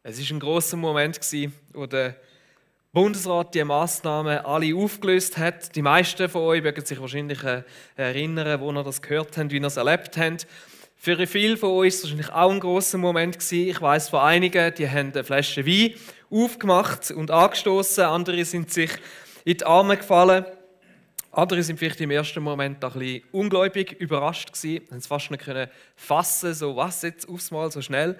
Es war ein grosser Moment, wo der Bundesrat die Massnahmen alle aufgelöst hat. Die meisten von euch werden sich wahrscheinlich erinnern, wo ihr das gehört habt, wie ihr es erlebt habt. Für viele von euch war es wahrscheinlich auch ein grosser Moment. Ich weiss von einigen, die haben eine Flasche Wein aufgemacht und angestoßen. Andere sind sich in die Arme gefallen. Andere sind vielleicht im ersten Moment ein bisschen ungläubig überrascht gewesen, haben es fast nicht fassen, so was jetzt aufs Mal so schnell.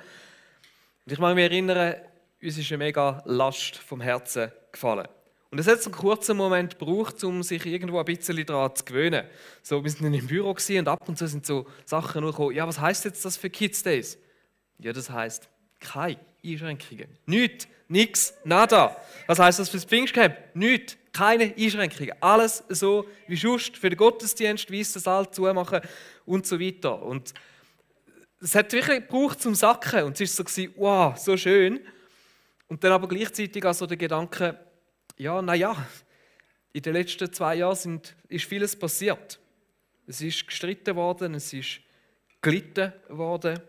Und ich mag mich erinnern, uns ist eine mega Last vom Herzen gefallen. Und es hat so einen kurzen Moment gebraucht, um sich irgendwo ein bisschen daran zu gewöhnen. So, wir sind im Büro und ab und zu sind so Sachen nur gekommen. Ja, was heisst jetzt das für Kids Days? Ja, das heisst keine Einschränkungen. Nichts, nix, nada. Was heisst das für das Pfingstcamp? Nichts, keine Einschränkungen. Alles so wie sonst für den Gottesdienst, weissen Saal zumachen und so weiter. Und es hat wirklich gebraucht zum Sacken und es war so, wow, so schön. Und dann aber gleichzeitig also der Gedanke, ja, naja, in den letzten 2 Jahren ist vieles passiert. Es ist gestritten worden, es ist gelitten worden,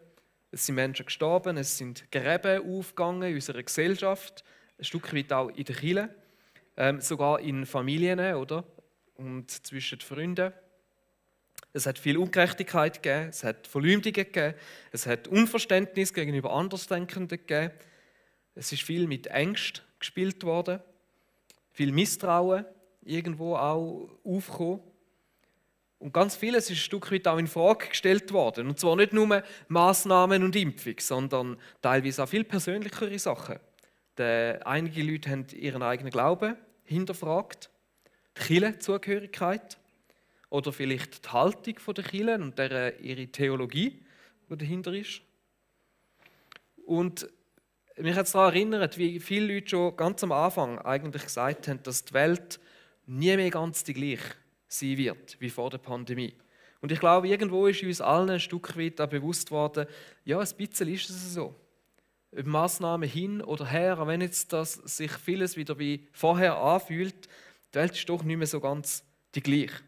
es sind Menschen gestorben, es sind Gräben aufgegangen in unserer Gesellschaft, ein Stück weit auch in der Kirche, sogar in Familien, oder? Und zwischen Freunden. Es hat viel Ungerechtigkeit gegeben, es hat Verleumdungen gegeben, es hat Unverständnis gegenüber Andersdenkenden gegeben. Es ist viel mit Ängsten gespielt worden, viel Misstrauen irgendwo auch aufgekommen. Und ganz vieles ist ein Stück weit auch in Frage gestellt worden. Und zwar nicht nur Massnahmen und Impfung, sondern teilweise auch viel persönlichere Sachen. Einige Leute haben ihren eigenen Glauben hinterfragt, die Kirchenzugehörigkeit oder vielleicht die Haltung der Kirche und ihre Theologie, die dahinter ist. Und mich hat es daran erinnert, wie viele Leute schon ganz am Anfang eigentlich gesagt haben, dass die Welt nie mehr ganz die gleiche sein wird wie vor der Pandemie. Und ich glaube, irgendwo ist uns allen ein Stück weit auch bewusst worden, ja, ein bisschen ist es so. Ob Massnahmen hin oder her, auch wenn jetzt das sich vieles wieder wie vorher anfühlt, die Welt ist doch nicht mehr so ganz die gleiche.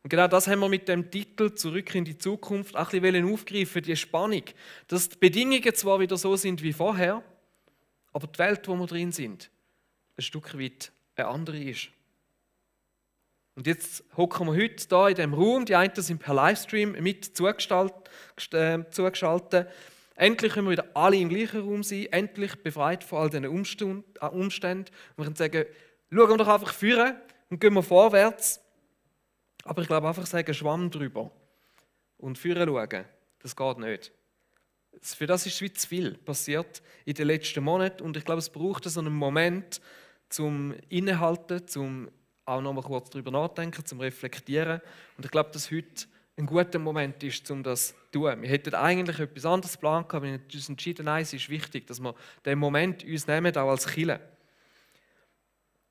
Und genau das haben wir mit dem Titel «Zurück in die Zukunft» auch ein bisschen aufgreifen, die Spannung, dass die Bedingungen zwar wieder so sind wie vorher, aber die Welt, wo wir drin sind, ein Stück weit eine andere ist. Und jetzt hocken wir heute hier in diesem Raum, die einen sind per Livestream mit zugeschaltet. Endlich können wir wieder alle im gleichen Raum sein, endlich befreit von all diesen Umständen. Und wir können sagen, schauen wir doch einfach führen und gehen wir vorwärts. Aber ich glaube, einfach sagen, Schwamm drüber und führen schauen, das geht nicht. Für das ist wie zu viel passiert in den letzten Monaten. Und ich glaube, es braucht so einen Moment zum Innehalten, zum auch noch mal kurz darüber nachdenken, zum Reflektieren. Und ich glaube, dass heute ein guter Moment ist, um das zu tun. Wir hätten eigentlich etwas anderes geplant, aber wir haben uns entschieden, nein, es ist wichtig, dass wir den Moment uns nehmen, auch als Kirche.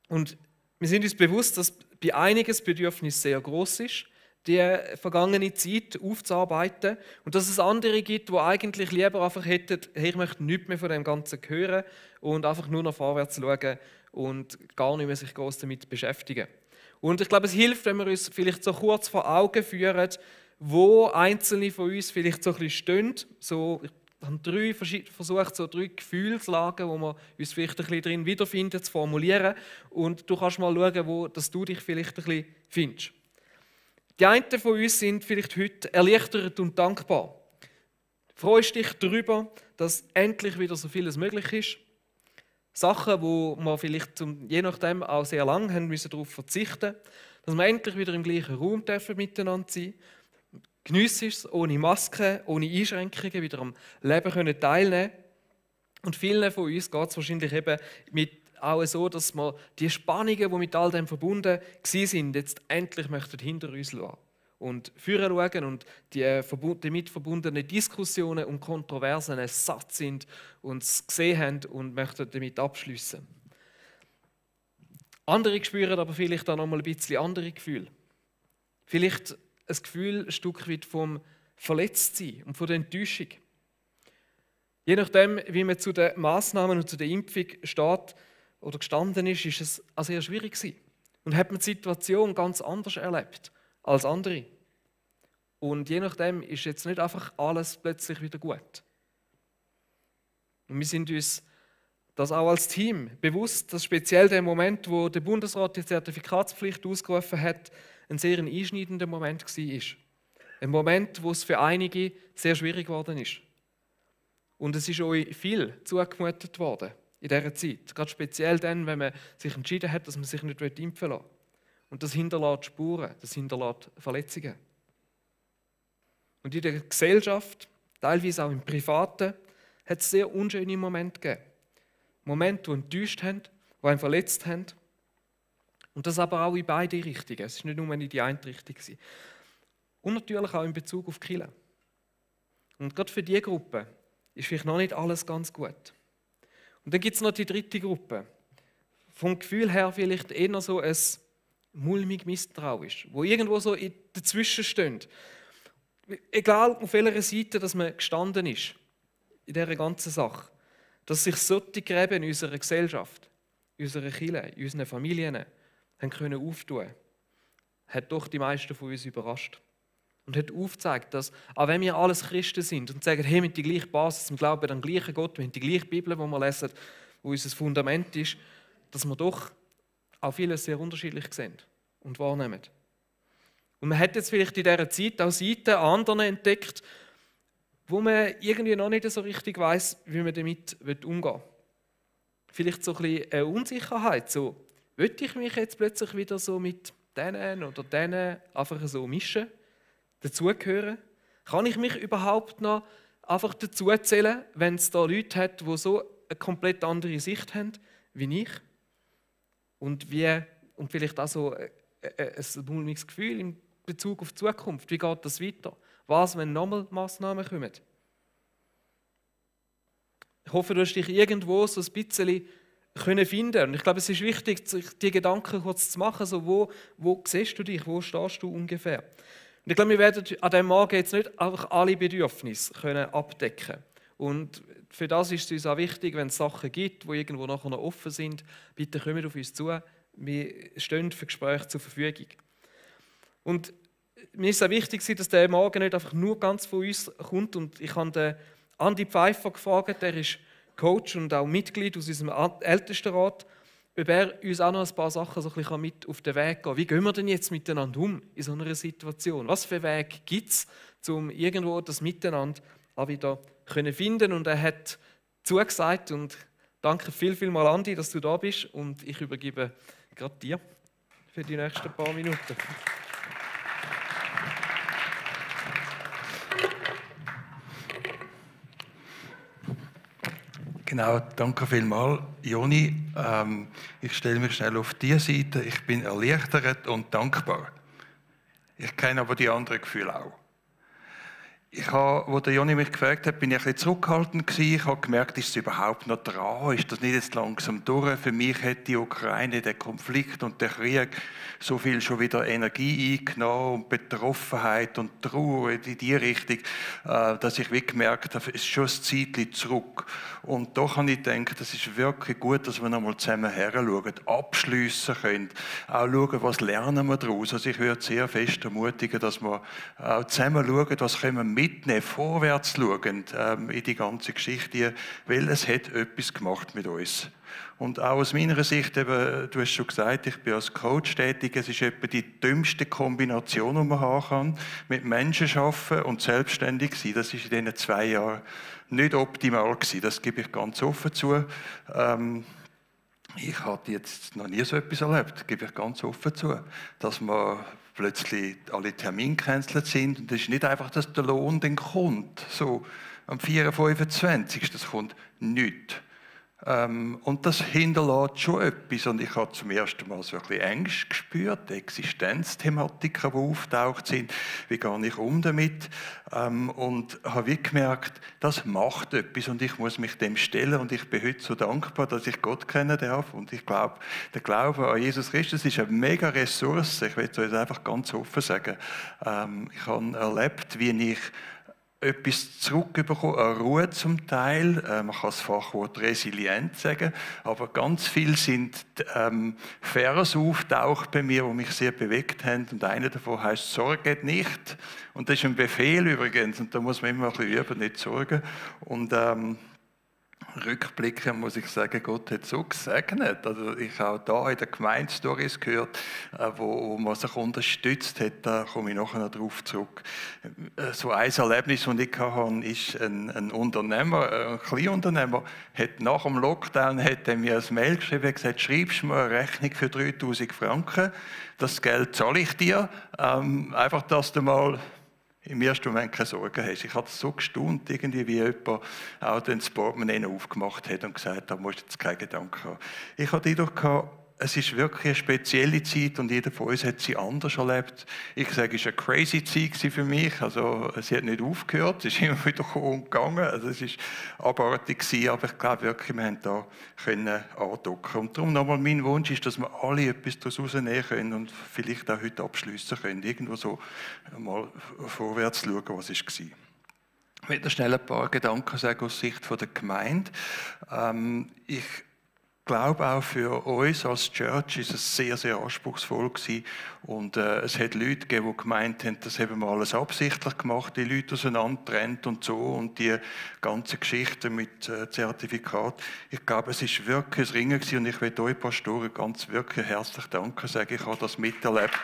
Und wir sind uns bewusst, dass bei einigen das Bedürfnis sehr gross ist, die vergangene Zeit aufzuarbeiten. Und dass es andere gibt, die eigentlich lieber einfach hätten, hey, ich möchte nichts mehr von dem Ganzen hören und einfach nur nach vorwärts schauen und gar nicht mehr sich gross damit beschäftigen. Und ich glaube, es hilft, wenn wir uns vielleicht so kurz vor Augen führen, wo einzelne von uns vielleicht so ein bisschen stehen. So, ich habe versucht, so 3 Gefühlslagen, wo wir uns vielleicht ein bisschen drin wiederfinden, zu formulieren. Und du kannst mal schauen, wo dass du dich vielleicht ein bisschen findest. Die einen von uns sind vielleicht heute erleichtert und dankbar. Freust dich darüber, dass endlich wieder so vieles möglich ist. Sachen, wo wir vielleicht je nachdem auch sehr lange haben müssen darauf verzichten, dass wir endlich wieder im gleichen Raum dürfen miteinander sein. Geniessen es ohne Maske, ohne Einschränkungen wieder am Leben teilnehmen können. Und vielen von uns geht es wahrscheinlich eben mit auch so, dass wir die Spannungen, die mit all dem verbunden waren, jetzt endlich möchten hinter uns lassen und führen schauen und die damit verbundenen Diskussionen und Kontroversen satt sind und es gesehen haben und möchten damit abschliessen. Andere spüren aber vielleicht auch noch mal ein bisschen andere Gefühle. Vielleicht ein Gefühl ein Stück weit vom Verletztsein und von der Enttäuschung. Je nachdem, wie man zu den Massnahmen und zu der Impfung steht oder gestanden ist es auch sehr schwierig gewesen. Und hat man die Situation ganz anders erlebt als andere. Und je nachdem ist jetzt nicht einfach alles plötzlich wieder gut. Und wir sind uns das auch als Team bewusst, dass speziell der Moment, wo der Bundesrat die Zertifikatspflicht ausgerufen hat, ein sehr einschneidender Moment war. Ein Moment, wo es für einige sehr schwierig geworden ist. Und es ist euch viel zugemutet worden in dieser Zeit. Gerade speziell dann, wenn man sich entschieden hat, dass man sich nicht impfen lassen will. Und das hinterlässt Spuren, das hinterlässt Verletzungen. Und in der Gesellschaft, teilweise auch im Privaten, hat es sehr unschöne Momente gegeben. Momente, die enttäuscht haben, die einen verletzt haben. Und das aber auch in beide Richtungen. Es war nicht nur in die eine Richtung. Und natürlich auch in Bezug auf die Kirche. Und gerade für diese Gruppe ist vielleicht noch nicht alles ganz gut. Und dann gibt es noch die dritte Gruppe. Vom Gefühl her vielleicht eher so ein mulmig misstrauisch, wo irgendwo so dazwischen steht. Egal auf welcher Seite dass man gestanden ist in dieser ganzen Sache, dass sich solche Gräben in unserer Gesellschaft, in unserer Kirche, in unseren Familien haben können auftun, hat doch die meisten von uns überrascht. Und hat aufgezeigt, dass, auch wenn wir alles Christen sind und sagen, hey, wir haben die gleiche Basis, wir glauben an den gleichen Gott, wir haben die gleiche Bibel, die wir lesen, wo unser Fundament ist, dass wir doch auch vieles sehr unterschiedlich sehen und wahrnehmen. Und man hat jetzt vielleicht in dieser Zeit auch Seiten an anderen entdeckt, wo man irgendwie noch nicht so richtig weiss, wie man damit umgehen will. Vielleicht so ein bisschen eine Unsicherheit, so, will ich mich jetzt plötzlich wieder so mit denen oder denen einfach so mischen, dazugehören? Kann ich mich überhaupt noch einfach dazuzählen, wenn es da Leute hat, die so eine komplett andere Sicht haben wie ich? Und vielleicht auch so ein mulmiges Gefühl in Bezug auf die Zukunft. Wie geht das weiter? Was, wenn nochmal Massnahmen kommen? Ich hoffe, du hast dich irgendwo so ein bisschen finden. Und ich glaube, es ist wichtig, sich die Gedanken kurz zu machen, so wo siehst du dich, wo stehst du ungefähr. Und ich glaube, wir werden an diesem Morgen jetzt nicht einfach alle Bedürfnisse abdecken können. Und für das ist es uns auch wichtig, wenn es Sachen gibt, die irgendwo nachher noch offen sind, bitte kommt auf uns zu. Wir stehen für Gespräche zur Verfügung. Und mir ist es auch wichtig, dass der Morgen nicht einfach nur ganz von uns kommt. Und ich habe den Andi Pfeiffer gefragt, der ist Coach und auch Mitglied aus unserem Ältestenrat, ob er uns auch noch ein paar Sachen so ein bisschen mit auf den Weg gehen kann. Wie gehen wir denn jetzt miteinander um in so einer Situation? Was für Weg gibt es, um irgendwo das Miteinander auch wieder finden? Und er hat zugesagt und danke viel mal Andi, dass du da bist und ich übergebe gerade dir für die nächsten paar Minuten. Genau, danke vielmals, Joni. Ich stelle mich schnell auf die Seite. Ich bin erleichtert und dankbar. Ich kenne aber die anderen Gefühle auch. Als der Joni mich gefragt hat, bin ich ein bisschen zurückhaltend gewesen. Ich habe gemerkt, ist es überhaupt noch dran? Ist das nicht jetzt langsam durch? Für mich hat die Ukraine, der Konflikt und der Krieg so viel schon wieder Energie eingenommen und Betroffenheit und Trauer in die Richtung, dass ich wirklich gemerkt habe, es ist schon ein Zeitchen zurück. Und doch habe ich gedacht, es ist wirklich gut, dass wir noch mal zusammen heranschauen, abschliessen können, auch schauen, was lernen wir daraus. Also ich würde sehr fest ermutigen, dass wir auch zusammen schauen, was können wir mitnehmen, vorwärts schauend in die ganze Geschichte, weil es hat etwas gemacht mit uns. Und auch aus meiner Sicht, eben, du hast schon gesagt, ich bin als Coach tätig, es ist etwa die dümmste Kombination, die man haben kann, mit Menschen arbeiten und selbstständig sein. Das ist in diesen 2 Jahren nicht optimal gewesen, das gebe ich ganz offen zu. Ich habe jetzt noch nie so etwas erlebt, gebe ich ganz offen zu, dass man plötzlich alle Termine gecancelt sind und es ist nicht einfach, dass der Lohn dann kommt, so am 4.25. das kommt nichts. Und das hinterlässt schon etwas. Und ich habe zum ersten Mal so ein bisschen Ängste gespürt, Existenzthematiken, die auftaucht sind. Wie gehe ich um damit? Und habe wie gemerkt, das macht etwas und ich muss mich dem stellen. Und ich bin heute so dankbar, dass ich Gott kennen darf. Und ich glaube, der Glaube an Jesus Christus ist eine mega Ressource. Ich will es euch einfach ganz offen sagen. Ich habe erlebt, wie ich etwas zurückbekommen, eine Ruhe zum Teil, man kann das Fachwort resilient sagen, aber ganz viel sind Verse auftaucht bei mir, die mich sehr bewegt haben und einer davon heißt «Sorget nicht» und das ist ein Befehl übrigens und da muss man immer ein bisschen üben, nicht sorgen und rückblickend muss ich sagen, Gott hat so gesegnet. Also ich habe da in der Gemeinde Stories gehört, wo man sich unterstützt hat. Da komme ich nachher noch darauf zurück. So ein Erlebnis, das ich hatte, ist ein Unternehmer, ein Kleinunternehmer, hat nach dem Lockdown hat er mir ein Mail geschrieben und gesagt, schreibst du mir eine Rechnung für 3'000 Franken. Das Geld zahle ich dir. Einfach, dass du mal im ersten Moment keine Sorgen hast. Ich habe so gestaunt, irgendwie, wie jemand auch das Portemonnaie aufgemacht hat und gesagt hat, da musst du jetzt keine Gedanken haben. Ich hatte den Eindruck gehabt, es ist wirklich eine spezielle Zeit und jeder von uns hat sie anders erlebt. Ich sage, es war eine crazy Zeit für mich. Also, sie hat nicht aufgehört, es ist immer wieder gegangen. Also, es war abartig, aber ich glaube wirklich, wir haben da andocken. Und darum nochmal mein Wunsch ist, dass wir alle etwas daraus rausnehmen können und vielleicht auch heute abschliessen können. Irgendwo so mal vorwärts schauen, was war. Ich möchte schnell ein paar Gedanken sagen aus Sicht der Gemeinde. Ich glaube auch für uns als Church ist es sehr, sehr anspruchsvoll gewesen. Und es hat Leute gegeben, die gemeint haben, das haben wir alles absichtlich gemacht, die Leute auseinandertrennt und so und die ganze Geschichte mit Zertifikat. Ich glaube, es ist wirklich ein Ringen gewesen und ich will euch Pastoren ganz wirklich herzlich danken sagen. Ich habe das miterlebt.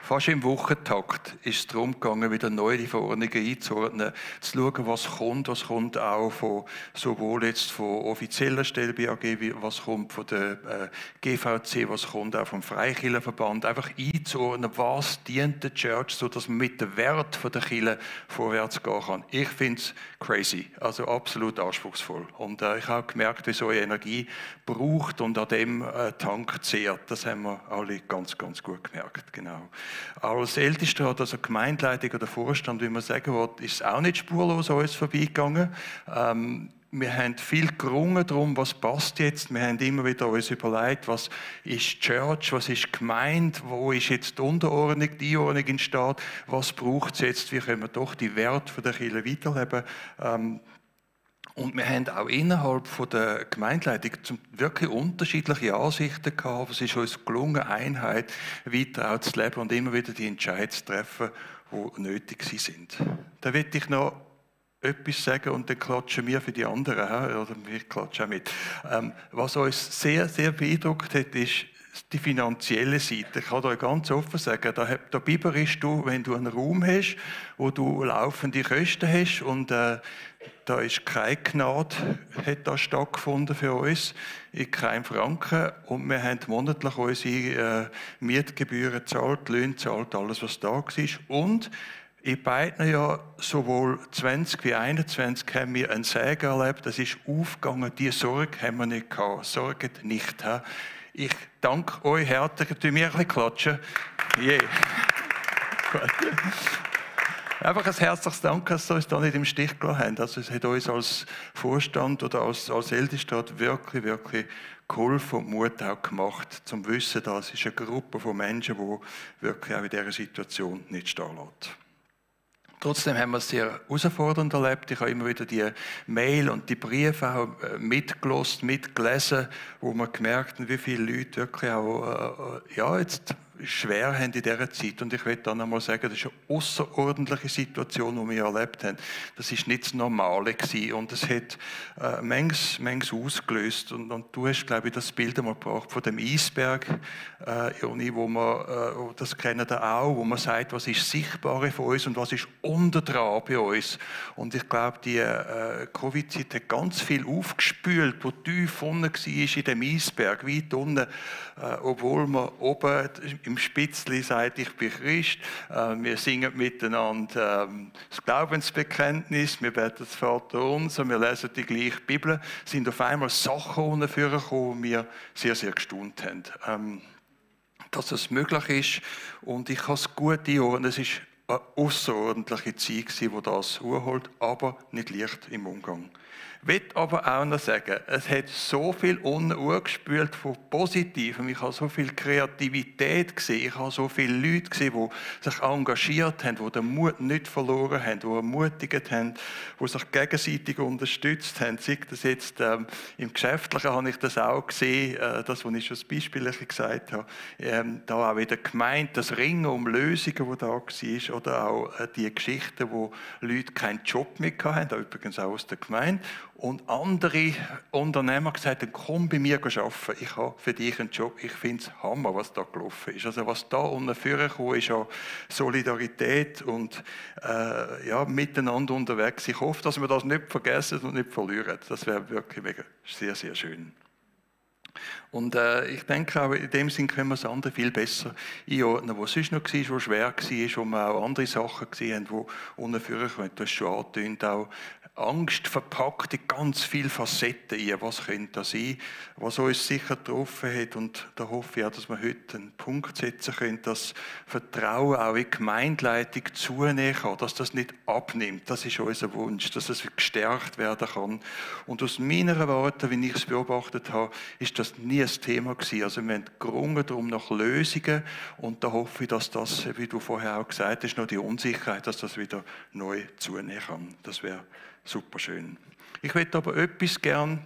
Fast im Wochentakt ist es darum gegangen, wieder neu die Verordnungen einzuordnen, zu schauen, was kommt auch von, sowohl jetzt von offizieller Stelle BAG, was kommt von der GVC, was kommt auch vom Freikirchenverband, einfach einzuordnen, was dient der Church, sodass man mit dem Wert der Kirche vorwärts gehen kann. Ich finde es crazy, also absolut anspruchsvoll. Und ich habe gemerkt, wie so eine Energie braucht und an dem Tank zehrt. Das haben wir alle ganz, ganz gut gemerkt, genau. Als Ältester, also Gemeindeleitung oder Vorstand, wie man sagen will, ist es auch nicht spurlos an uns vorbeigegangen. Wir haben viel gerungen darum, was passt jetzt. Wir haben immer wieder uns überlegt, was ist Church, was ist Gemeinde, wo ist jetzt die Unterordnung, die Einordnung in den Staat, was braucht es jetzt, wie können wir doch die Werte der Kirche weiterleben. Und wir haben auch innerhalb der Gemeindeleitung wirklich unterschiedliche Ansichten gehabt. Es ist uns gelungen, Einheit weiter auch zu leben und immer wieder die Entscheidungen zu treffen, die nötig sind. Da will ich noch etwas sagen und dann klatschen wir für die anderen, oder wir klatschen auch mit. Was uns sehr, sehr beeindruckt hat, ist die finanzielle Seite. Ich kann euch ganz offen sagen, da biberst du, wenn du einen Raum hast, wo du laufende Kosten hast und da ist keine Gnade, hat da stattgefunden für uns, in keinem Franken. Und wir haben monatlich unsere Mietgebühren gezahlt, Löhne gezahlt, alles was da war. Und in beiden Jahren, sowohl 20 wie 21, haben wir einen Segen erlebt. Das ist aufgegangen. Diese Sorge haben wir nicht gehabt. Sorgt nicht. Ich danke euch herzlich. Tun wir ein bisschen klatschen. Yeah. Einfach ein herzliches Dank, dass Sie uns da nicht im Stich gelassen haben. Also es hat uns als Vorstand oder als Ältestrat wirklich, wirklich geholfen und Mut auch gemacht, zum Wissen, das ist eine Gruppe von Menschen, die wirklich auch in dieser Situation nicht stehen lässt. Trotzdem haben wir es sehr herausfordernd erlebt. Ich habe immer wieder die Mail und die Briefe auch mitgelesen, wo man gemerkt hat, wie viele Leute wirklich auch jetzt schwer haben in dieser Zeit. Und ich will dann einmal sagen, das ist eine außerordentliche Situation, die wir erlebt haben. Das ist nicht das Normale gewesen. Und es hat manches ausgelöst. Und du hast, glaube ich, das Bild einmal gebracht von dem Eisberg, wo man, das kennen wir auch, wo man sagt, was ist Sichtbare von uns und was ist unterdran bei uns. Und ich glaube, die Covid-Zeit hat ganz viel aufgespült, wo tief unten war in dem Eisberg, weit unten, obwohl man oben im Spitzli sagt, ich bin Christ, wir singen miteinander das Glaubensbekenntnis, wir beten das Vaterunser, wir lesen die gleiche Bibel, sind auf einmal Sachen unten vorgekommen, die wir sehr, sehr gestaunt haben. Dass es möglich ist und ich kann es gut einordnen, es ist eine außerordentliche Zeit, die das holt, aber nicht leicht im Umgang. Ich will aber auch noch sagen, es hat so viel unten angespült von Positivem. Ich habe so viel Kreativität gesehen. Ich habe so viele Leute gesehen, die sich engagiert haben, die den Mut nicht verloren haben, die ermutigt haben, die sich gegenseitig unterstützt haben. Sei das jetzt im Geschäftlichen habe ich das auch gesehen, das, was ich schon das Beispiel gesagt habe. Da auch wieder gemeint, das Ringen um Lösungen, die da war, oder auch die Geschichten, wo Leute keinen Job mehr hatten, übrigens auch aus der Gemeinde. Und andere Unternehmer gesagt haben, komm bei mir arbeiten, ich habe für dich einen Job. Ich finde es Hammer, was da gelaufen ist. Also was da unten vorgekommen ist, an Solidarität und miteinander unterwegs. Ich hoffe, dass wir das nicht vergessen und nicht verlieren. Das wäre wirklich mega, sehr, sehr schön. Und ich denke auch, in dem Sinn können wir das andere viel besser einordnen, was sonst noch war, was schwer war, wo wir auch andere Sachen gesehen haben, die unten vorkommen. Du hast schon angetönt, auch Angst verpackt in ganz viele Facetten ein. Was könnte das sein, was uns sicher getroffen hat? Und da hoffe ich auch, dass wir heute einen Punkt setzen können, dass Vertrauen auch in die Gemeindeleitung zunehmen kann, dass das nicht abnimmt. Das ist unser Wunsch, dass es gestärkt werden kann. Und aus meiner Warte, wie ich es beobachtet habe, ist das nie ein Thema gewesen. Also wir haben gerungen darum nach Lösungen und da hoffe ich, dass das, wie du vorher auch gesagt hast, noch die Unsicherheit, dass das wieder neu zunehmen kann. Das wäre super schön. Ich möchte aber etwas gerne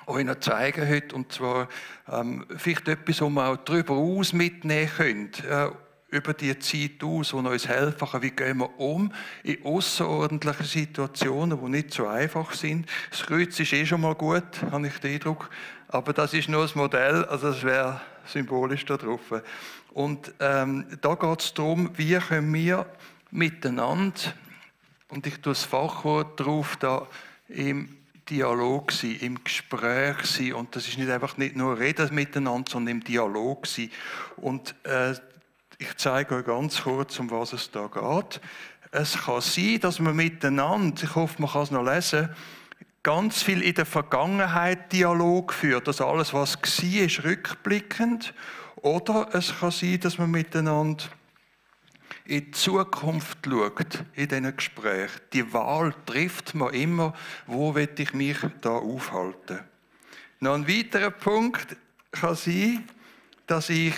euch noch zeigen heute, und zwar vielleicht etwas, wo man auch darüber aus mitnehmen könnt, über die Zeit aus, die uns helfen kann. Wie gehen wir um in außerordentlichen Situationen, die nicht so einfach sind. Das Kreuz ist schon mal gut, habe ich den Eindruck, aber das ist nur das Modell, also das wäre symbolisch da drauf. Und da geht es darum, wie können wir miteinander, und ich tue das Fachwort drauf, da im Dialog sein, im Gespräch sein. Und das ist nicht nur Reden miteinander, sondern im Dialog sein. Und ich zeige euch ganz kurz, um was es da geht. Es kann sein, dass man miteinander, ich hoffe, man kann es noch lesen, ganz viel in der Vergangenheit Dialog führt. Das alles, was war, ist rückblickend. Oder es kann sein, dass man miteinander in die Zukunft schaut, in diesen Gesprächen. Die Wahl trifft man immer, wo will ich mich da aufhalten. Noch ein weiterer Punkt kann sein, dass ich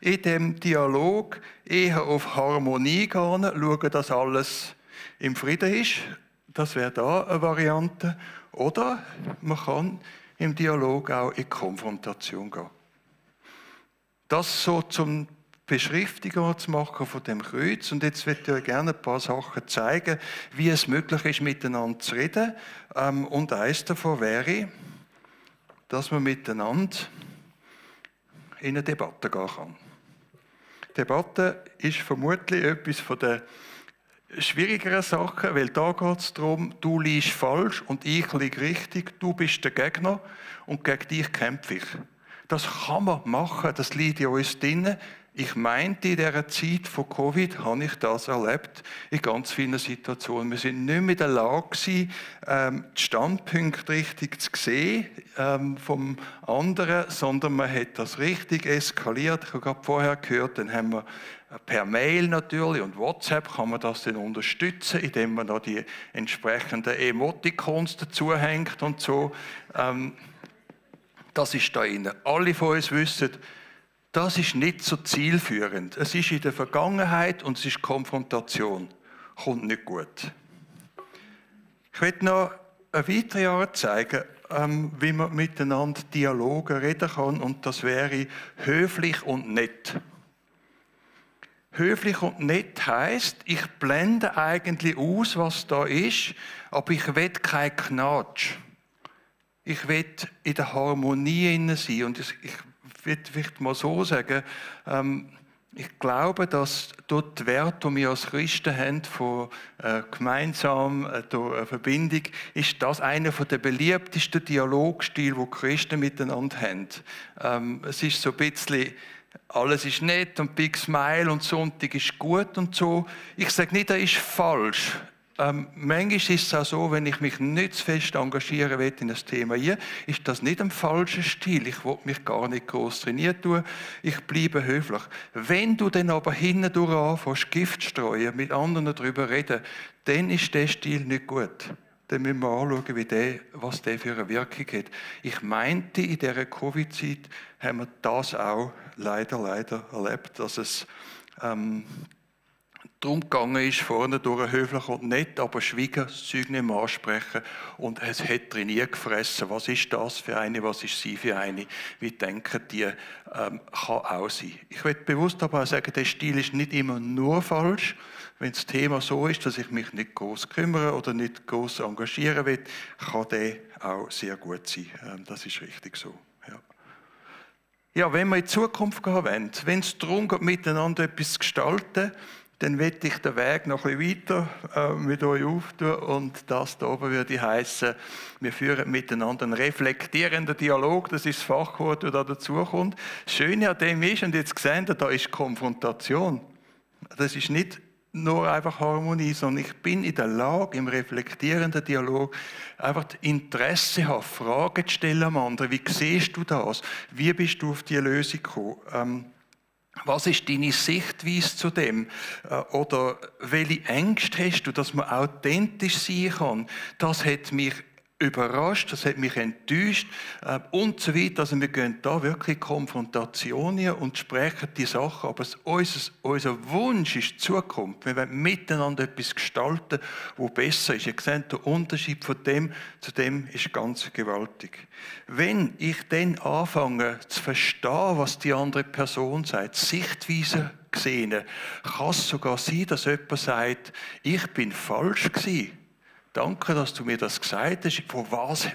in dem Dialog eher auf Harmonie gehe, schaue, dass alles im Frieden ist. Das wäre da eine Variante. Oder man kann im Dialog auch in Konfrontation gehen. Das so zum Beschriftigung zu machen von dem Kreuz. Und jetzt möchte ich euch gerne ein paar Sachen zeigen, wie es möglich ist, miteinander zu reden. Und eines davon wäre, dass man miteinander in eine Debatte gehen kann. Debatte ist vermutlich etwas von der schwierigeren Sachen, weil da geht es darum, du liegst falsch und ich liege richtig, du bist der Gegner und gegen dich kämpfe ich. Das kann man machen, das liegt in uns drin. Ich meinte, in dieser Zeit von Covid habe ich das erlebt, in ganz vielen Situationen. Wir sind nicht mehr in der Lage gewesen, die Standpunkte richtig zu sehen vom anderen, sondern man hat das richtig eskaliert. Ich habe gerade vorher gehört, dann haben wir per Mail natürlich und WhatsApp kann man das dann unterstützen, indem man da die entsprechenden Emoticons dazu hängt und so. Das ist da drin. Alle von uns wissen, das ist nicht so zielführend. Es ist in der Vergangenheit und es ist Konfrontation. Kommt nicht gut. Ich möchte noch eine weitere Art zeigen, wie man miteinander Dialoge reden kann, und das wäre höflich und nett. Höflich und nett heisst, ich blende eigentlich aus, was da ist, aber ich will keinen Knatsch. Ich will in der Harmonie sein. Und ich will mal so sagen, ich glaube, dass dort die Werte, die wir als Christen haben, von gemeinsam durch eine Verbindung, ist das einer der beliebtesten Dialogstile, die Christen miteinander haben. Es ist so ein bisschen, alles ist nett und Big Smile und Sonntag ist gut und so. Ich sage nicht, das ist falsch. Manchmal ist es auch so, wenn ich mich nicht zu fest engagieren will in das Thema hier, ist das nicht ein falscher Stil. Ich will mich gar nicht groß trainieren tun. Ich bleibe höflich. Wenn du dann aber hindurch anfängst, Gift zu streuen, mit anderen darüber reden, dann ist der Stil nicht gut. dann müssen wir anschauen, was der für eine Wirkung hat. Ich meinte, in dieser Covid-Zeit haben wir das auch leider erlebt, dass es darum gegangen ist, vorne durch höflich und nett, aber schweigen, das Zeug nicht mehr ansprechen und es hat trainiert gefressen. Was ist das für eine, was ist sie für eine? Wie denken die, kann auch sein. Ich will bewusst aber auch sagen, der Stil ist nicht immer nur falsch. Wenn das Thema so ist, dass ich mich nicht groß kümmere oder nicht groß engagieren will, kann der auch sehr gut sein. Das ist richtig so. Ja, wenn wir in die Zukunft gehen wollen, wenn es darum geht, miteinander etwas zu gestalten, dann möchte ich den Weg noch ein bisschen weiter mit euch auftun. Und das hier oben würde heissen, wir führen miteinander einen reflektierenden Dialog. Das ist das Fachwort, das da dazukommt. Das Schöne an dem ist, und jetzt seht ihr, da ist Konfrontation. Das ist nicht nur einfach Harmonie, sondern ich bin in der Lage, im reflektierenden Dialog einfach Interesse haben, Fragen zu stellen am anderen. Wie siehst du das? Wie bist du auf diese Lösung gekommen? Was ist deine Sichtweise zu dem? Oder welche Ängste hast du, dass man authentisch sein kann? Das hat mich überrascht, das hat mich enttäuscht und so weiter. Also wir gehen da wirklich Konfrontationen und sprechen die Sachen, aber unser Wunsch ist die Zukunft. Wir wollen miteinander etwas gestalten, das besser ist. Ihr seht, der Unterschied von dem zu dem ist ganz gewaltig. Wenn ich dann anfange zu verstehen, was die andere Person sagt, Sichtweise sehen, kann es sogar sein, dass jemand sagt, ich bin falsch gewesen. Danke, dass du mir das gesagt hast.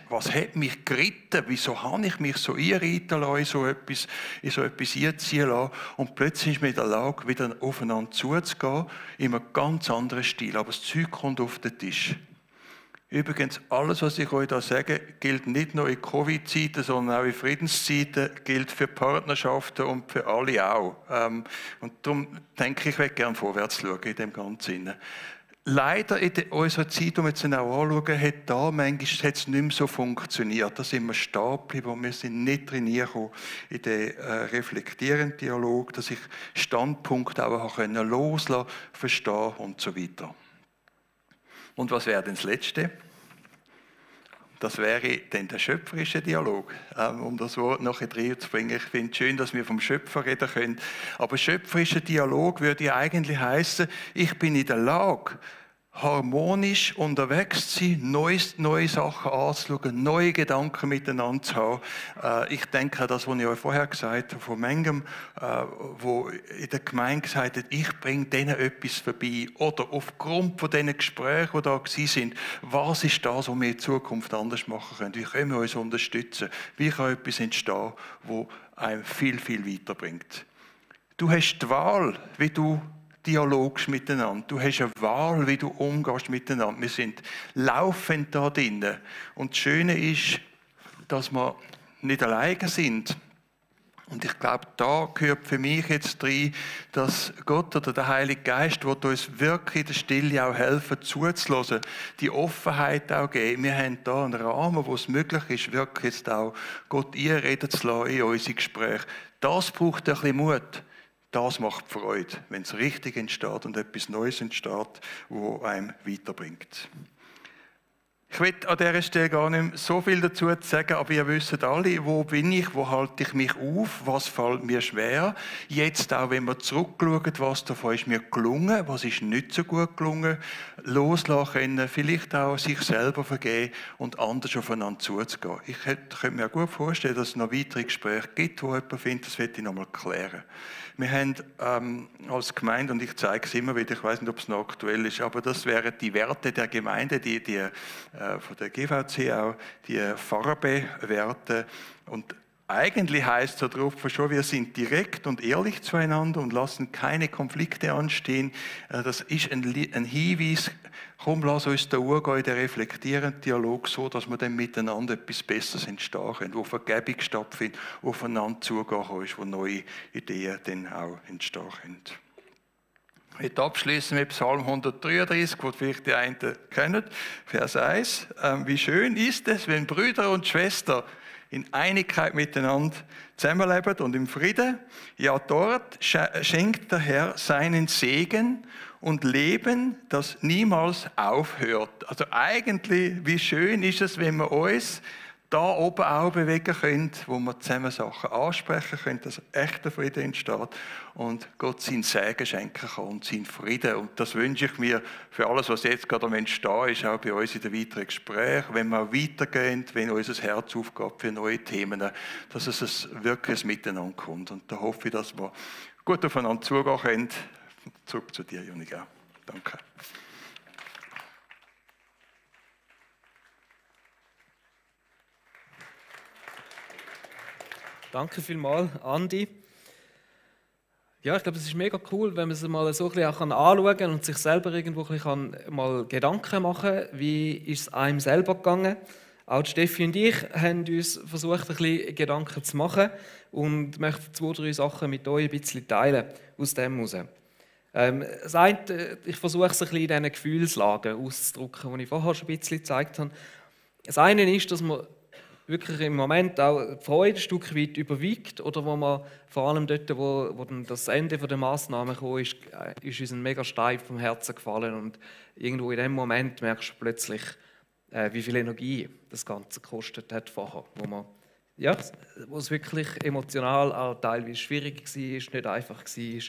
Was hat mich geritten? Wieso habe ich mich so einreiten lassen, in so etwas einziehen lassen? Und plötzlich ist man in der Lage, wieder aufeinander zuzugehen, in einem ganz anderen Stil. Aber das Zeug kommt auf den Tisch. Übrigens, alles, was ich euch da sage, gilt nicht nur in Covid-Zeiten, sondern auch in Friedenszeiten, gilt für Partnerschaften und für alle auch. Und darum denke ich, ich möchte gerne vorwärts schauen in dem ganzen Sinne. Leider in unserer Zeit, die wir jetzt auch anschauen, hat da manchmal nicht mehr so funktioniert. Da sind wir stehen geblieben, wir sind nicht trainiert in den reflektierenden Dialog, dass ich Standpunkte auch loslassen, verstehen und so weiter. Und was wäre denn das Letzte? Das wäre dann der schöpferische Dialog, um das Wort nachher reinzubringen. Ich finde es schön, dass wir vom Schöpfer reden können. Aber schöpferischer Dialog würde ja eigentlich heißen, ich bin in der Lage, harmonisch unterwegs zu sein, neue Sachen anzuschauen, neue Gedanken miteinander zu haben. Ich denke an das, was ich euch vorher gesagt habe, von manchem, wo in der Gemeinde gesagt hat, ich bringe denen etwas vorbei. Oder aufgrund von diesen Gesprächen, die da waren, was ist das, was wir in Zukunft anders machen können? Wie können wir uns unterstützen? Wie kann etwas entstehen, das einem viel, viel weiterbringt? Du hast die Wahl, wie du dialogst miteinander. Du hast eine Wahl, wie du umgehst miteinander. Wir sind laufend da drinnen. Und das Schöne ist, dass wir nicht alleine sind. Und ich glaube, da gehört für mich jetzt rein, dass Gott oder der Heilige Geist wird uns wirklich in der Stille auch helfen, zuzulassen, die Offenheit auch geben. Wir haben da einen Rahmen, wo es möglich ist, wirklich jetzt auch Gott einreden zu lassen in unsere Gespräche. Das braucht ein bisschen Mut. Das macht Freude, wenn es richtig entsteht und etwas Neues entsteht, das einem weiterbringt. Ich will an dieser Stelle gar nicht so viel dazu sagen, aber ihr wisst alle, wo bin ich, wo halte ich mich auf, was fällt mir schwer. Jetzt auch, wenn wir zurückschauen, was davon ist mir gelungen, was ist nicht so gut gelungen, loslassen können, vielleicht auch sich selber vergeben und anders aufeinander zuzugehen. Ich könnte mir gut vorstellen, dass es noch weitere Gespräche gibt, wo jemand findet, das möchte ich noch mal klären. Wir haben als Gemeinde, und ich zeige es immer wieder, ich weiß nicht, ob es noch aktuell ist, aber das wären die Werte der Gemeinde, die von der GVC auch, die Farbe-Werte. Und eigentlich heißt es darauf schon, wir sind direkt und ehrlich zueinander und lassen keine Konflikte anstehen. Das ist ein Hinweis, komm, lass uns da umgehen in den reflektierenden Dialog so, dass wir dann miteinander etwas Besseres entstehen können, wo Vergebung stattfindet, wo aufeinander zugehen ist, wo neue Ideen dann auch entstehen können. Ich möchte abschließen mit Psalm 133, den vielleicht die einen kennen, Vers 1. Wie schön ist es, wenn Brüder und Schwestern in Einigkeit miteinander zusammenleben und im Frieden. Ja, dort schenkt der Herr seinen Segen und Leben, das niemals aufhört. Also eigentlich, wie schön ist es, wenn wir uns da oben auch bewegen können, wo wir zusammen Sachen ansprechen können, dass echter Frieden entsteht und Gott seinen Segen schenken kann und seinen Frieden. Und das wünsche ich mir für alles, was jetzt gerade am Entstehen ist, auch bei uns in den weiteren Gesprächen, wenn wir weitergehen, wenn unser Herz aufgeht für neue Themen, dass es wirklich ein Miteinander kommt. Und da hoffe ich, dass wir gut aufeinander zugehen können. Zurück zu dir, Junika. Danke. Danke vielmals, Andi. Ja, ich glaube, es ist mega cool, wenn man es mal so ein bisschen anschauen kann und sich selber irgendwo ein bisschen mal Gedanken machen kann, wie ist es einem selber gegangen. Auch Steffi und ich haben uns versucht, ein bisschen Gedanken zu machen und möchten 2, 3 Sachen mit euch ein bisschen teilen aus dem heraus. Das eine, ich versuche es ein bisschen in diesen Gefühlslagen auszudrücken, die ich vorher schon ein bisschen gezeigt habe. Das eine ist, dass man wirklich im Moment auch die Freude ein Stück weit überwiegt oder wo man vor allem dort, wo dann das Ende der Massnahmen kam, ist uns ein mega Stein vom Herzen gefallen und irgendwo in dem Moment merkst du plötzlich, wie viel Energie das Ganze gekostet hat vorher, wo es wirklich emotional auch teilweise schwierig war, nicht einfach war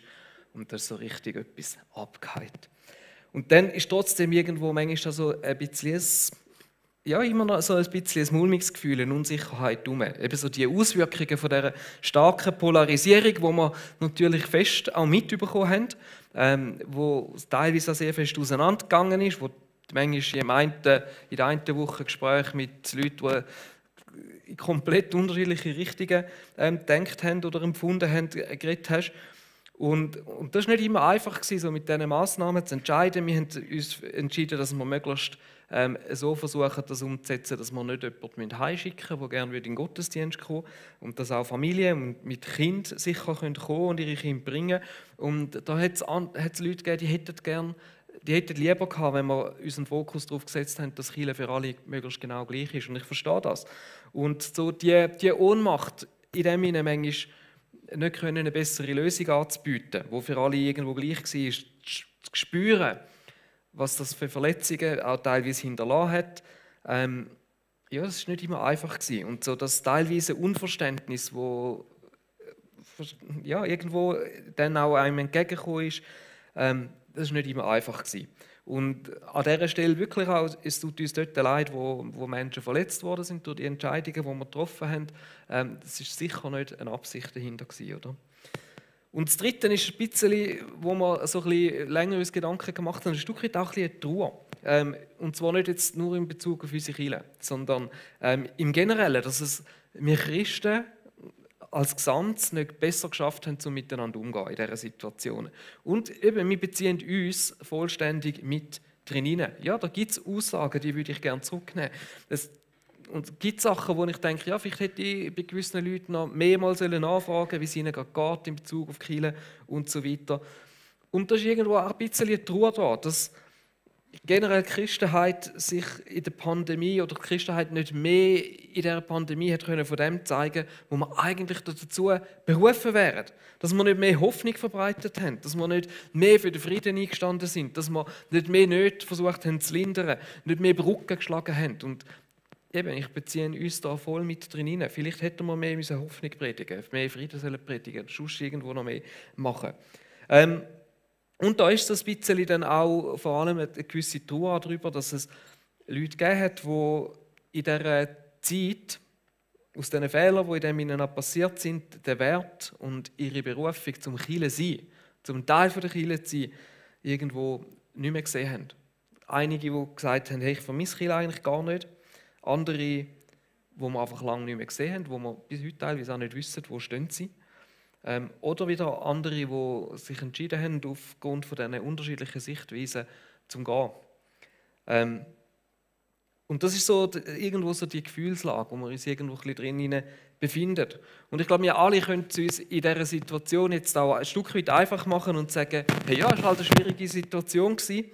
und da ist so richtig etwas abgehakt. Und dann ist trotzdem irgendwo manchmal so ein bisschen immer noch so ein bisschen ein mulmiges Gefühl, eine Unsicherheit herum. Eben so die Auswirkungen von dieser starken Polarisierung, die wir natürlich fest auch mitbekommen haben, wo teilweise auch sehr fest auseinandergegangen ist, wo manchmal in der einen Woche Gespräche mit Leuten, die in komplett unterschiedliche Richtungen gedacht haben oder empfunden haben, geredet hast. Und das war nicht immer einfach, so mit diesen Massnahmen zu entscheiden. Wir haben uns entschieden, dass wir möglichst so versuchen, das umzusetzen, dass wir nicht jemanden heimschicken, der gerne in den Gottesdienst kommen will. Und dass auch Familien mit Kind sicher kommen können und ihre Kinder bringen. Und da hat es Leute gegeben, die hätten lieber gehabt, wenn wir unseren Fokus darauf gesetzt haben, dass Kirche für alle möglichst genau gleich ist. Und ich verstehe das. Und so die Ohnmacht in dem Sinne manchmal nicht können, eine bessere Lösung anzubieten, die für alle irgendwo gleich war, zu spüren, was das für Verletzungen auch teilweise hinterlassen hat. Das war nicht immer einfach gewesen. Und so das teilweise Unverständnis, wo irgendwo dann auch einem entgegengekommen ist, das war nicht immer einfach gewesen. Und an dieser Stelle wirklich auch, es tut uns dort leid, wo Menschen verletzt worden sind durch die Entscheidungen, die wir getroffen haben. Das ist sicher nicht eine Absicht dahinter gewesen, oder? Und das Dritte ist ein bisschen, wo wir so ein bisschen länger uns Gedanken gemacht haben, ein Stück weit auch ein bisschen Trauer. Und zwar nicht jetzt nur in Bezug auf unsere Kirche, sondern im Generellen, dass es wir Christen als Gesamt nicht besser geschafft haben, um miteinander umzugehen in dieser Situation. Und eben, wir beziehen uns vollständig mit drin hinein. Ja, da gibt es Aussagen, die würde ich gerne zurücknehmen. Und es gibt Sachen, wo ich denke, ja, vielleicht hätte ich bei gewissen Leuten noch mehrmals nachfragen, wie es ihnen gerade geht in Bezug auf die Kirche und so weiter. Und da ist irgendwo auch ein bisschen eine Trauer da, dass generell die Christenheit sich in der Pandemie oder die Christenheit nicht mehr in dieser Pandemie hat können von dem zeigen, wo wir eigentlich dazu berufen wären. Dass wir nicht mehr Hoffnung verbreitet haben, dass wir nicht mehr für den Frieden eingestanden sind, dass wir nicht mehr Nöte versucht haben zu lindern, nicht mehr Brücken geschlagen haben. Und eben, ich beziehe uns da voll mit drin hinein. Vielleicht hätten wir mehr Hoffnung predigen, mehr Frieden sollen predigen, sonst irgendwo noch mehr machen. Und da ist es ein bisschen dann auch vor allem eine gewisse Trauer darüber, dass es Leute gegeben hat, die in dieser Zeit, aus diesen Fehlern, die in dem ihnen passiert sind, den Wert und ihre Berufung zum Kirche sein, zum Teil der Kirche zu sein, irgendwo nicht mehr gesehen haben. Einige, die gesagt haben, hey, ich vermisse Kirche eigentlich gar nicht. Andere, die wir einfach lange nicht mehr gesehen haben, wo wir bis heute teilweise auch nicht wissen, wo stehen sie. Oder wieder andere, die sich entschieden haben, aufgrund von diesen unterschiedlichen Sichtweisen zum Gehen. Und das ist so irgendwo so die Gefühlslage, wo wir uns irgendwo ein bisschen drin befinden. Und ich glaube, wir alle können es uns in dieser Situation jetzt auch ein Stück weit einfach machen und sagen, hey, ja, es war halt eine schwierige Situation gewesen.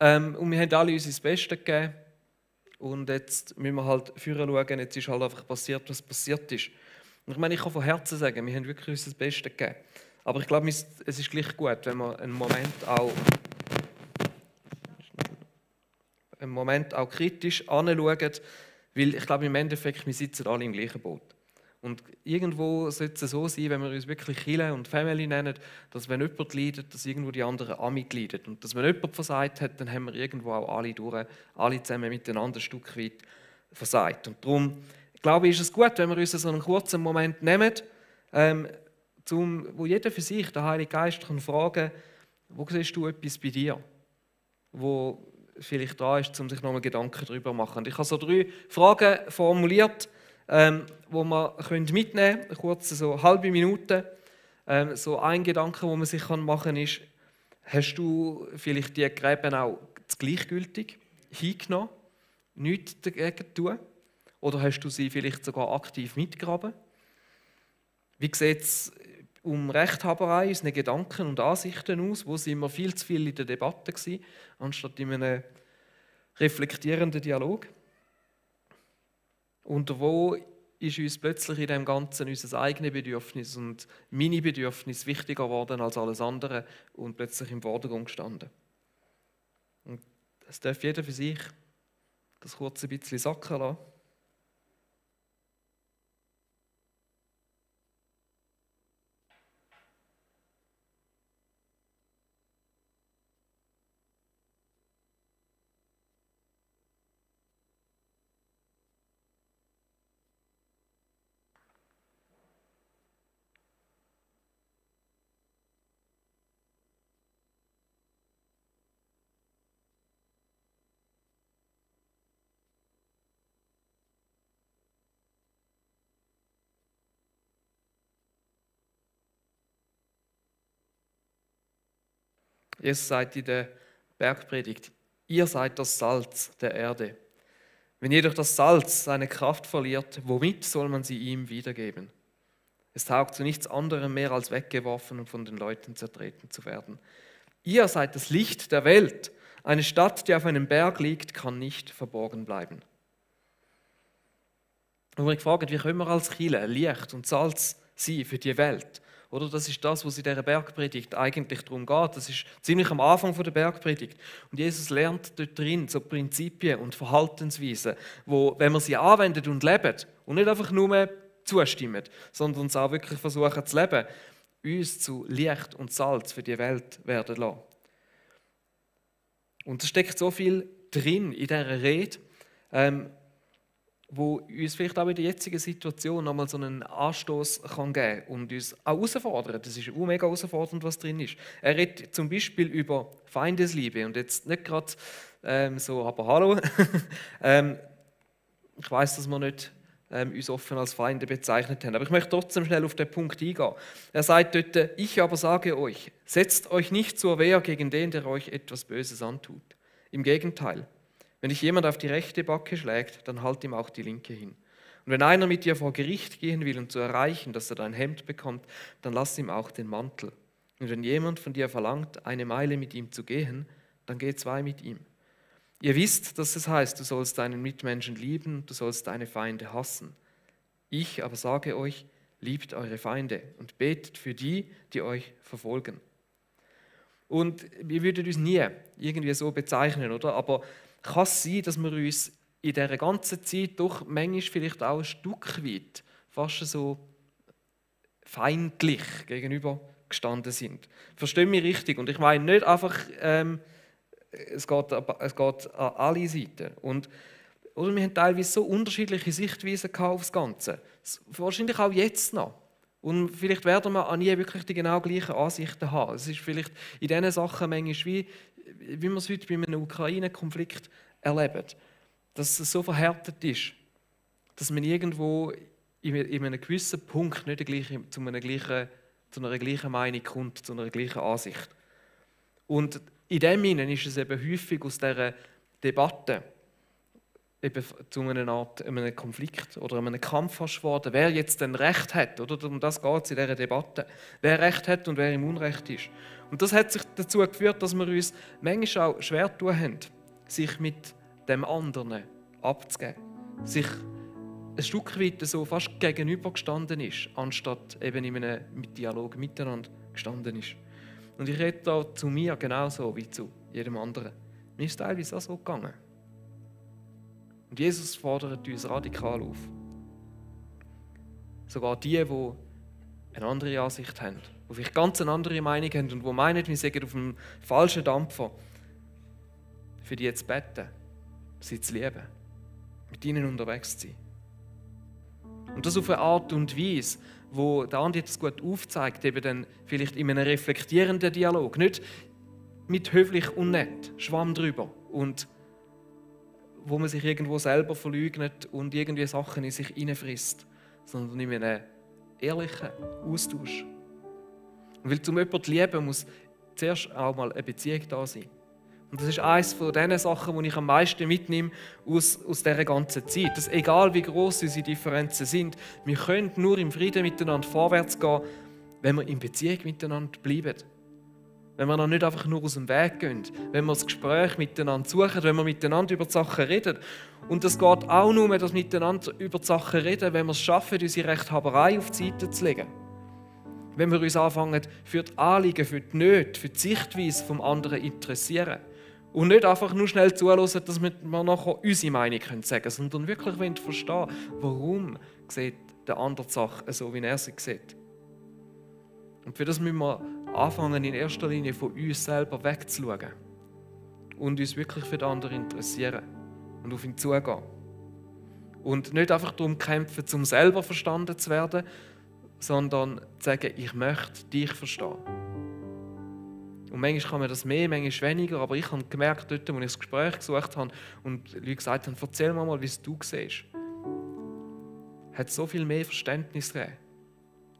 Und wir haben alle uns das Beste gegeben. und jetzt müssen wir halt führen schauen, jetzt ist halt einfach passiert, was passiert ist. Und ich meine, ich kann von Herzen sagen, wir haben wirklich unser Bestes gegeben. Aber ich glaube, es ist gleich gut, wenn wir einen Moment auch kritisch anschauen, weil ich glaube, im Endeffekt, wir sitzen alle im gleichen Boot. Und irgendwo sollte es so sein, wenn wir uns wirklich Kirche und Family nennen, dass wenn jemand leidet, dass irgendwo die anderen auch mitleiden. Und dass wenn jemand versagt hat, dann haben wir irgendwo auch alle zusammen miteinander ein Stück weit versagt. Und darum, glaube ich, ist es gut, wenn wir uns so einen kurzen Moment nehmen, wo jeder für sich, der Heilige Geist, kann fragen, wo siehst du etwas bei dir, wo vielleicht dran ist, um sich nochmal Gedanken darüber zu machen. Und ich habe so 3 Fragen formuliert, wo man mitnehmen können, kurz so eine halbe Minute. So ein Gedanke, den man sich machen kann, ist, hast du vielleicht die Gräben auch gleichgültig hingenommen, nichts dagegen tun? Oder hast du sie vielleicht sogar aktiv mitgegraben? Wie sieht es um Rechthaberei, unsere Gedanken und Ansichten aus? Wo sind wir viel zu viel in der Debatte gewesen, anstatt in einem reflektierenden Dialog? Und wo ist uns plötzlich in dem Ganzen unser eigenes Bedürfnis und meine Bedürfnis wichtiger geworden als alles andere und plötzlich im Vordergrund gestanden? Und das darf jeder für sich das kurz ein bisschen sacken lassen. Jesus sagt in der Bergpredigt, ihr seid das Salz der Erde. Wenn jedoch das Salz seine Kraft verliert, womit soll man sie ihm wiedergeben? Es taugt zu nichts anderem mehr, als weggeworfen und von den Leuten zertreten zu werden. Ihr seid das Licht der Welt. Eine Stadt, die auf einem Berg liegt, kann nicht verborgen bleiben. Und wir gefragt, wie können wir als Kirche Licht und Salz sein für die Welt? Oder das ist das, was in dieser Bergpredigt eigentlich darum geht. Das ist ziemlich am Anfang der Bergpredigt. Und Jesus lernt dort drin so Prinzipien und Verhaltensweisen, wo, wenn wir sie anwenden und leben und nicht einfach nur zustimmen, sondern uns auch wirklich versuchen zu leben, uns zu Licht und Salz für die Welt werden lassen. Und es steckt so viel drin in dieser Rede, wo uns vielleicht auch in der jetzigen Situation nochmal so einen Anstoß kann geben und uns auch herausfordern. Das ist auch mega herausfordernd, was drin ist. Er redet zum Beispiel über Feindesliebe und jetzt nicht gerade so, aber hallo. Ich weiß, dass wir nicht uns offen als Feinde bezeichnet haben, aber ich möchte trotzdem schnell auf den Punkt eingehen. Er sagt dort, ich aber sage euch, setzt euch nicht zur Wehr gegen den, der euch etwas Böses antut. Im Gegenteil. Wenn dich jemand auf die rechte Backe schlägt, dann halt ihm auch die linke hin. Und wenn einer mit dir vor Gericht gehen will, um zu erreichen, dass er dein Hemd bekommt, dann lass ihm auch den Mantel. Und wenn jemand von dir verlangt, 1 Meile mit ihm zu gehen, dann geh 2 mit ihm. Ihr wisst, dass es heißt, du sollst deinen Mitmenschen lieben, du sollst deine Feinde hassen. Ich aber sage euch, liebt eure Feinde und betet für die, die euch verfolgen. Und wir würden uns nie irgendwie so bezeichnen, oder? Aber kann es sein, dass wir uns in dieser ganzen Zeit doch manchmal vielleicht auch ein Stück weit fast so feindlich gegenüber gestanden sind? Verstehe mich richtig. Und ich meine nicht einfach, es geht an alle Seiten. Und, oder wir haben teilweise so unterschiedliche Sichtweisen auf das Ganze. Wahrscheinlich auch jetzt noch. Und vielleicht werden wir auch nie wirklich die genau gleichen Ansichten haben. Es ist vielleicht in diesen Sachen manchmal wie wir es heute bei einem Ukraine-Konflikt erleben, dass es so verhärtet ist, dass man irgendwo in einem gewissen Punkt nicht zu einer gleichen Meinung kommt, zu einer gleichen Ansicht. Und in dem Sinne ist es eben häufig aus dieser Debatte eben zu einem Konflikt oder einem Kampf fast geworden, wer jetzt denn Recht hat, oder? Um das geht es in dieser Debatte. Wer Recht hat und wer im Unrecht ist. Und das hat sich dazu geführt, dass wir uns manchmal auch schwer tun haben, sich mit dem anderen abzugeben. Sich ein Stück weit so fast gegenübergestanden ist, anstatt eben in einem Dialog miteinander gestanden ist. Und ich rede da zu mir genauso wie zu jedem anderen. Mir ist teilweise auch so gegangen. Und Jesus fordert uns radikal auf. Sogar die eine andere Ansicht haben, die vielleicht ganz eine andere Meinung haben und die meinen, wir seien auf einem falschen Dampfer, für die jetzt beten, sie zu lieben, mit ihnen unterwegs zu sein. Und das auf eine Art und Weise, wo der Andi jetzt gut aufzeigt, eben dann vielleicht in einem reflektierenden Dialog, nicht mit höflich und nett, Schwamm drüber und wo man sich irgendwo selber verleugnet und irgendwie Sachen in sich hineinfrisst, sondern in einem ehrlichen Austausch. Und weil zum jemanden zu lieben, muss zuerst auch mal eine Beziehung da sein. Und das ist eines von den Sachen, die ich am meisten mitnehme aus dieser ganzen Zeit. Dass egal wie gross unsere Differenzen sind, wir können nur im Frieden miteinander vorwärts gehen, wenn wir in Beziehung miteinander bleiben. Wenn wir noch nicht einfach nur aus dem Weg gehen, wenn wir das Gespräch miteinander suchen, wenn wir miteinander über die Sachen reden. Und das geht auch nur, dass wir miteinander über die Sachen reden, wenn wir es schaffen, unsere Rechthaberei auf die Seite zu legen. Wenn wir uns anfangen, für die Anliegen, für die Nöte, für die Sichtweise vom anderen interessieren. Und nicht einfach nur schnell zuhören, dass wir nachher unsere Meinung sagen können, sondern wirklich verstehen, warum sieht der andere die Sache so, wie er sie sieht. Und für das müssen wir anfangen, in erster Linie von uns selber wegzuschauen und uns wirklich für den anderen interessieren und auf ihn zugehen. Und nicht einfach darum kämpfen, um selber verstanden zu werden, sondern zu sagen, ich möchte dich verstehen. Und manchmal kann man das mehr, manchmal weniger, aber ich habe gemerkt, dort, als ich das Gespräch gesucht habe und Leute gesagt haben, erzähl mir mal, wie es du siehst, hat so viel mehr Verständnis gegeben.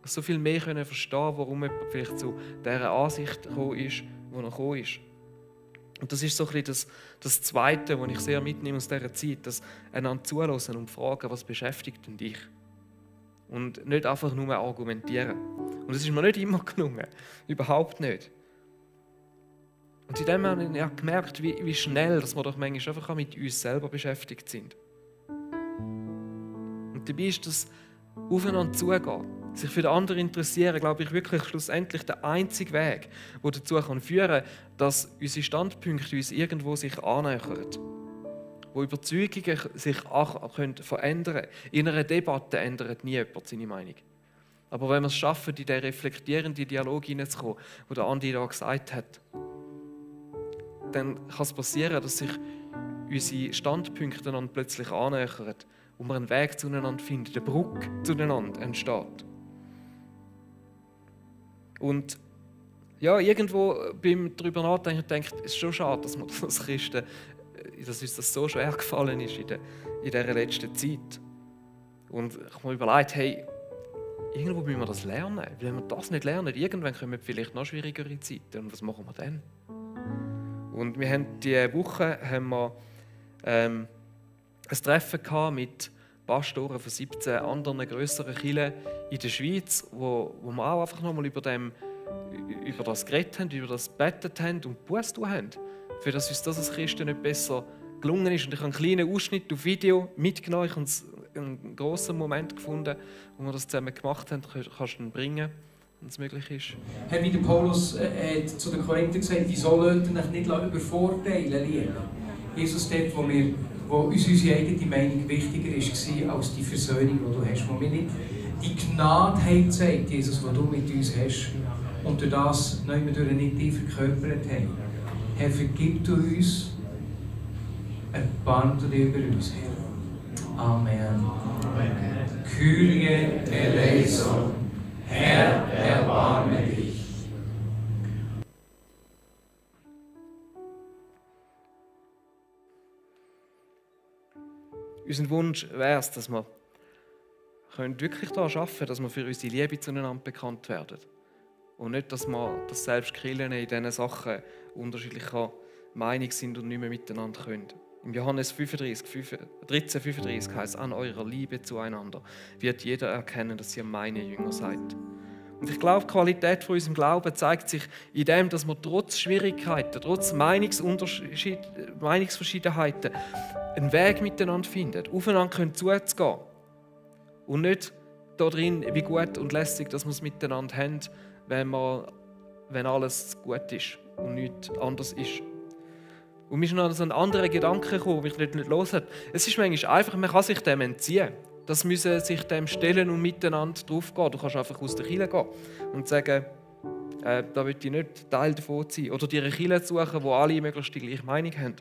So viel mehr können verstehen, warum jemand vielleicht zu dieser Ansicht gekommen ist, wo er gekommen ist. Und das ist so ein bisschen das Zweite, was ich sehr mitnehme aus dieser Zeit, dass einander zuhören und fragen, was beschäftigt denn dich? Und nicht einfach nur argumentieren. Und das ist mir nicht immer gelungen. Überhaupt nicht. Und in dem habe ich gemerkt, wie schnell dass wir doch manchmal einfach mit uns selber beschäftigt sind. Und dabei ist das aufeinander zugehen, sich für den anderen interessieren, glaube ich, wirklich schlussendlich der einzige Weg, der dazu führen kann, dass unsere Standpunkte uns irgendwo sich annähern. Wo Überzeugungen sich verändern können. In einer Debatte ändert nie jemand seine Meinung. Aber wenn wir es schaffen, in den reflektierenden Dialog hineinzukommen, wo der Andi da gesagt hat, dann kann es passieren, dass sich unsere Standpunkte dann plötzlich annähern und wir einen Weg zueinander finden, eine Brücke zueinander entsteht. Und ja, irgendwo beim darüber nachdenken, denke ich, es ist schon schade, dass wir als Christen, dass uns das so schwer gefallen ist in dieser letzten Zeit. Und ich habe mir überlegt, hey, irgendwo müssen wir das lernen. Wenn wir das nicht lernen, irgendwann kommen vielleicht noch schwierigere Zeiten. Und was machen wir dann? Und wir haben diese Woche ein Treffen mit Pastoren von 17 anderen grösseren Kirchen in der Schweiz, wo wir auch einfach nochmal über das geredet haben, über das gebetet haben und Buße getan haben, für dass uns das als Christen nicht besser gelungen ist. Und ich habe einen kleinen Ausschnitt auf Video mitgenommen. Ich habe einen grossen Moment gefunden, wo wir das zusammen gemacht haben. Kannst du ihn bringen, wenn es möglich ist? Herr, wie der Paulus zu den Korinthern gesagt, die sollen euch nicht übervorteilen, lieben. Jesus, dort, wo uns unsere eigene Meinung wichtiger war als die Versöhnung, die du hast, wo wir nicht die Gnade haben gezeigt, Jesus, die du mit uns hast, und durch das nicht die verkörpert haben. Herr, vergib du uns, erbarm du dich über uns, Herr. Amen. Amen. Kyrie eleison, Herr, erbarme dich. Unser Wunsch wäre es, dass wir wirklich daran arbeiten können, dass wir für unsere Liebe zueinander bekannt werden. Und nicht, dass wir das selbst Kirchen in diesen Sachen unterschiedlicher Meinung sind und nicht mehr miteinander können. Im Johannes 13,35 heißt es, an eurer Liebe zueinander wird jeder erkennen, dass ihr meine Jünger seid. Und ich glaube, die Qualität von unserem Glauben zeigt sich in dem, dass wir trotz Schwierigkeiten, trotz Meinungsverschiedenheiten einen Weg miteinander finden, aufeinander zuzugehen. Und nicht darin, wie gut und lässig dass wir es miteinander haben, wenn alles gut ist und nichts anders ist. Und mir ist noch so ein anderer Gedanke gekommen, den ich nicht los habe. Es ist manchmal einfach, man kann sich dem entziehen. Das müssen sich dem stellen und miteinander drauf gehen. Du kannst einfach aus der Kirche gehen und sagen, da will ich nicht Teil davon sein. Oder dir eine Kirche suchen, wo alle möglichst die gleiche Meinung haben.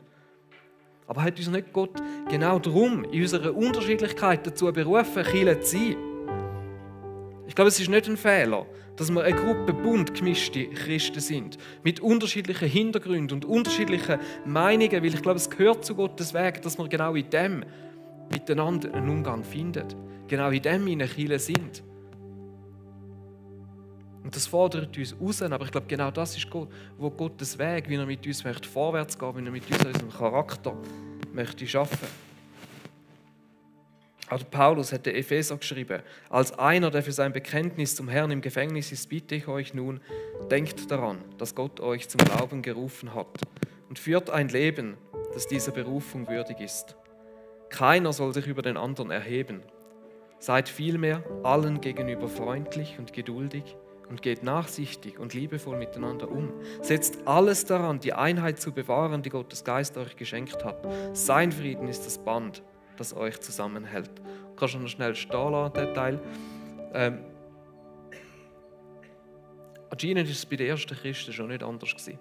Aber hat uns nicht Gott genau darum, in unserer Unterschiedlichkeit dazu berufen, Kirche zu sein? Ich glaube, es ist nicht ein Fehler, dass wir eine Gruppe bunt gemischte Christen sind, mit unterschiedlichen Hintergründen und unterschiedlichen Meinungen, weil ich glaube, es gehört zu Gottes Weg, dass wir genau in dem miteinander einen Umgang finden, genau in dem in der Kirche sind. Und das fordert uns raus, aber ich glaube, genau das ist wo Gottes Weg, wie er mit uns möchte vorwärts gehen, wie er mit uns unseren Charakter möchte schaffen. Auch Paulus hat den Epheser geschrieben, als einer, der für sein Bekenntnis zum Herrn im Gefängnis ist, bitte ich euch nun, denkt daran, dass Gott euch zum Glauben gerufen hat und führt ein Leben, das dieser Berufung würdig ist. Keiner soll sich über den anderen erheben. Seid vielmehr allen gegenüber freundlich und geduldig und geht nachsichtig und liebevoll miteinander um. Setzt alles daran, die Einheit zu bewahren, die Gottes Geist euch geschenkt hat. Sein Frieden ist das Band, das euch zusammenhält. Du kannst noch schnell stehen lassen, den Teil. Anscheinend war es bei den ersten Christen schon nicht anders gewesen.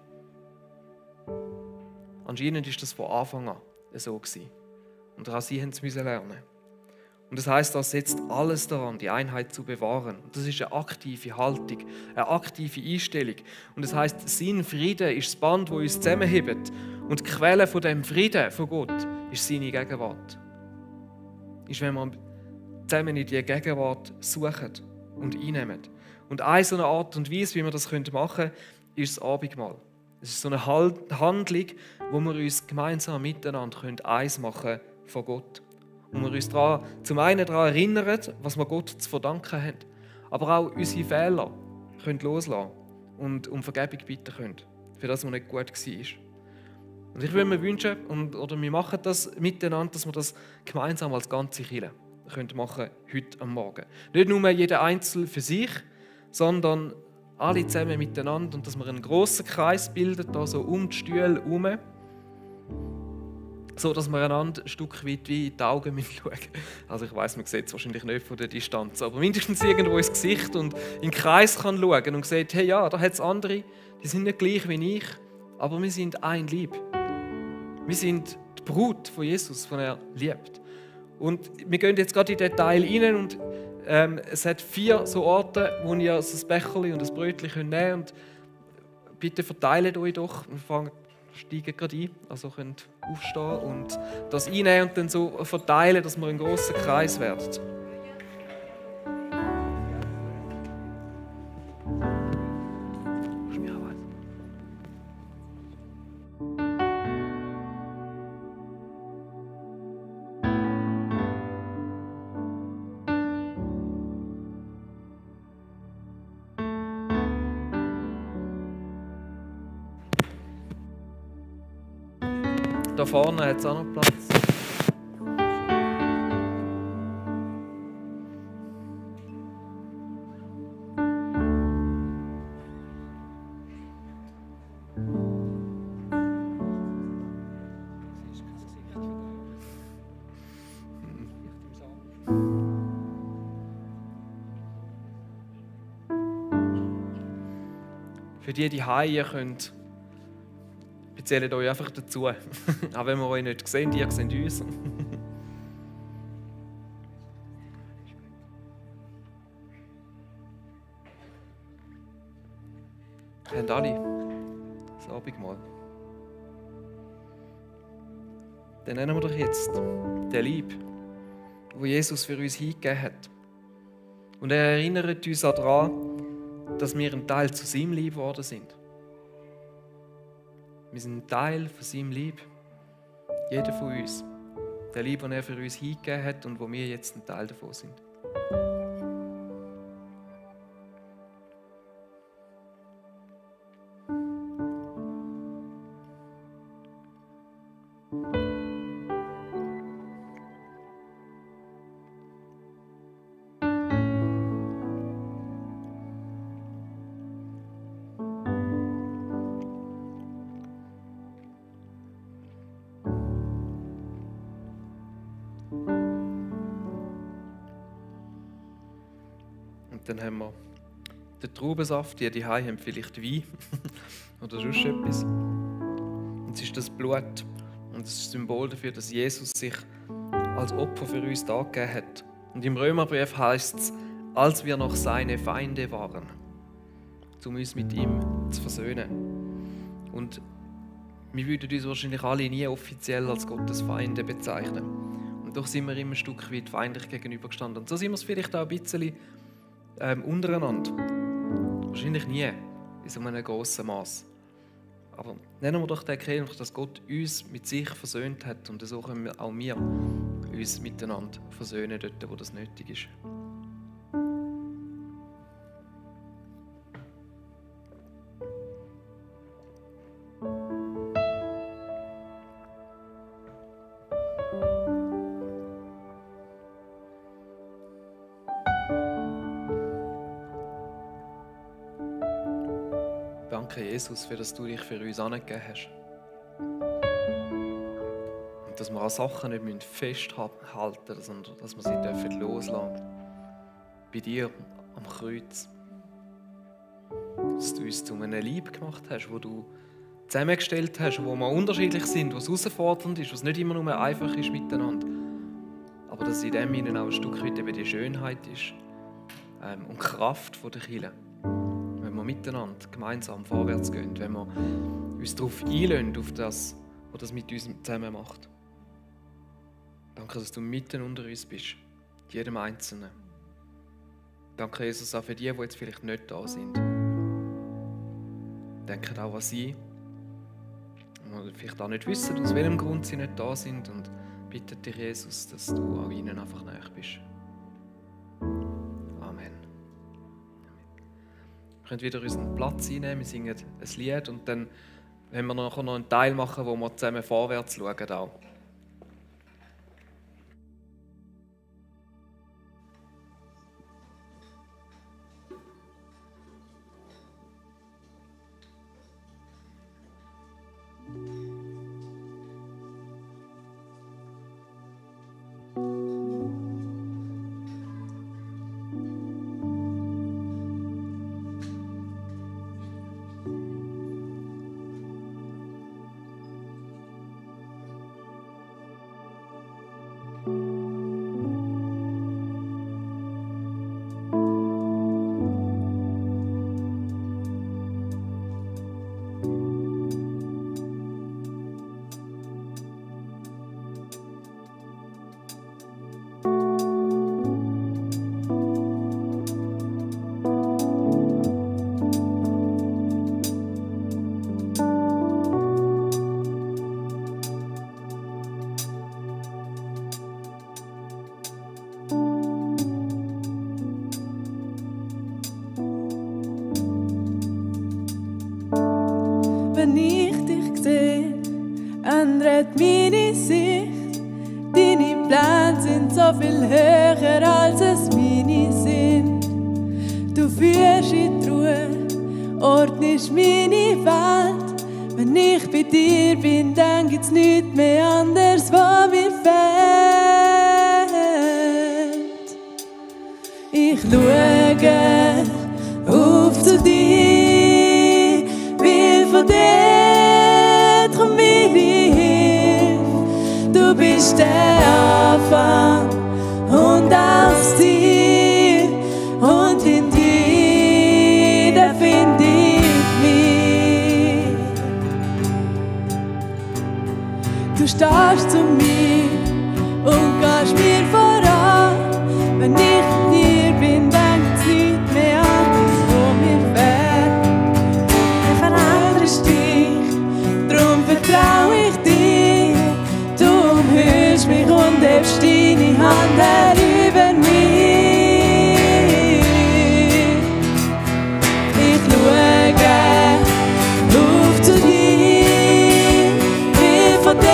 Anscheinend war das von Anfang an so gewesen. Und auch sie mussten es lernen. Und das heisst, das setzt alles daran, die Einheit zu bewahren. Und das ist eine aktive Haltung, eine aktive Einstellung. Und das heisst, sein Frieden ist das Band, das uns zusammenhebt. Und die Quelle von dem Frieden von Gott ist seine Gegenwart. Ist, wenn wir zusammen in die Gegenwart suchen und einnehmen. Und eine so eine Art und Weise, wie wir das machen können, ist das Abendmahl. Es ist so eine Handlung, wo wir uns gemeinsam miteinander eins machen können von Gott. Und wir uns zum einen daran erinnern, was wir Gott zu verdanken haben, aber auch unsere Fehler können loslassen und um Vergebung bitten können, für das, was nicht gut war. Und ich würde mir wünschen, oder wir machen das miteinander, dass wir das gemeinsam als ganze Kirche machen heute am Morgen. Nicht nur jeder Einzelne für sich, sondern alle zusammen miteinander und dass wir einen grossen Kreis bilden, da so um die Stühle herum, so dass wir einander ein Stück weit wie in die Augen schauen. Also ich weiss, man sieht es wahrscheinlich nicht von der Distanz, aber mindestens irgendwo ins Gesicht und in den Kreis kann schauen und sieht, hey ja, da hat es andere, die sind nicht gleich wie ich, aber wir sind ein Lieb. Wir sind die Brut von Jesus, von er liebt. Und wir gehen jetzt gerade in den Teil rein und es hat 4 so Orte, wo ihr so ein Becherchen und ein Brötchen nehmen könnt. Und bitte verteilt euch doch. Wir steigen gerade ein, also könnt aufstehen und das einnehmen und dann so verteilen, dass wir einen grossen Kreis werden. Da vorne hat es auch noch Platz. Für die Haie könnt zählt euch einfach dazu. Auch wenn wir euch nicht sehen, ihr seht uns. Wir haben alle das Abendmahl. Dann nennen wir doch jetzt den Lieb, den Jesus für uns hingegeben hat. Und er erinnert uns auch daran, dass wir ein Teil zu seinem Lieb geworden sind. Wir sind ein Teil von seinem Lieb. Jeder von uns. Der Lieb, den er für uns hingegeben hat und wo wir jetzt ein Teil davon sind. Dann haben wir den Traubensaft, die daheim haben vielleicht Wein oder sonst etwas. Und es ist das Blut und das ist das Symbol dafür, dass Jesus sich als Opfer für uns dargegeben hat. Und im Römerbrief heißt es, als wir noch seine Feinde waren, um uns mit ihm zu versöhnen. Und wir würden uns wahrscheinlich alle nie offiziell als Gottes Feinde bezeichnen. Und doch sind wir immer ein Stück weit feindlich gegenübergestanden. Und so sind wir es vielleicht auch ein bisschen untereinander. Wahrscheinlich nie in so einem grossen Maß. Aber nennen wir doch den Kelch, dass Gott uns mit sich versöhnt hat. Und so können auch wir uns miteinander versöhnen, dort, wo das nötig ist. Danke, Jesus, für das du dich für uns angegeben hast. Und dass wir an Sachen nicht festhalten müssen, sondern dass wir sie loslassen dürfen. Bei dir am Kreuz. Dass du uns zu einem Lieb gemacht hast, wo du zusammengestellt hast, wo wir unterschiedlich sind, wo es herausfordernd ist, wo es nicht immer nur einfach ist miteinander. Aber dass in dem hinein auch ein Stück weit eben die Schönheit ist und die Kraft der Kirche. Wenn wir miteinander gemeinsam vorwärts gehen, wenn wir uns darauf einlassen, auf das, was das mit uns zusammen macht. Danke, dass du mitten unter uns bist, jedem Einzelnen. Danke, Jesus, auch für die jetzt vielleicht nicht da sind. Denkt auch an sie, die vielleicht auch nicht wissen, aus welchem Grund sie nicht da sind, und bittet dich, Jesus, dass du auch ihnen einfach nahe bist. Amen. Wir können wieder unseren Platz einnehmen, wir singen ein Lied und dann werden wir nachher noch einen Teil machen, wo wir zusammen vorwärts schauen. Auch. Wenn ich dich sehe, ändert meine Sicht. Deine Pläne sind so viel höher, als es meine sind. Du führst in die Ruhe, ordnest meine Welt. Wenn ich bei dir bin, dann gibt's nichts mehr anderes, was mir fehlt. Ich schaue auf zu dir, will von dir drum meine Hilfe. Du bist der Anfang und auch das Ziel, und in dir finde ich mich. Du stehst zu mir und gehst mir voran. Wenn ich mit dir bin, dann gibt's nichts mehr anderes, wo mir fehlt. Du veränderst dich, darum vertraue ich dir. Du umhüllst mich und hebst deine Hand her über mich. Ich schaue auf zu dir, will von dir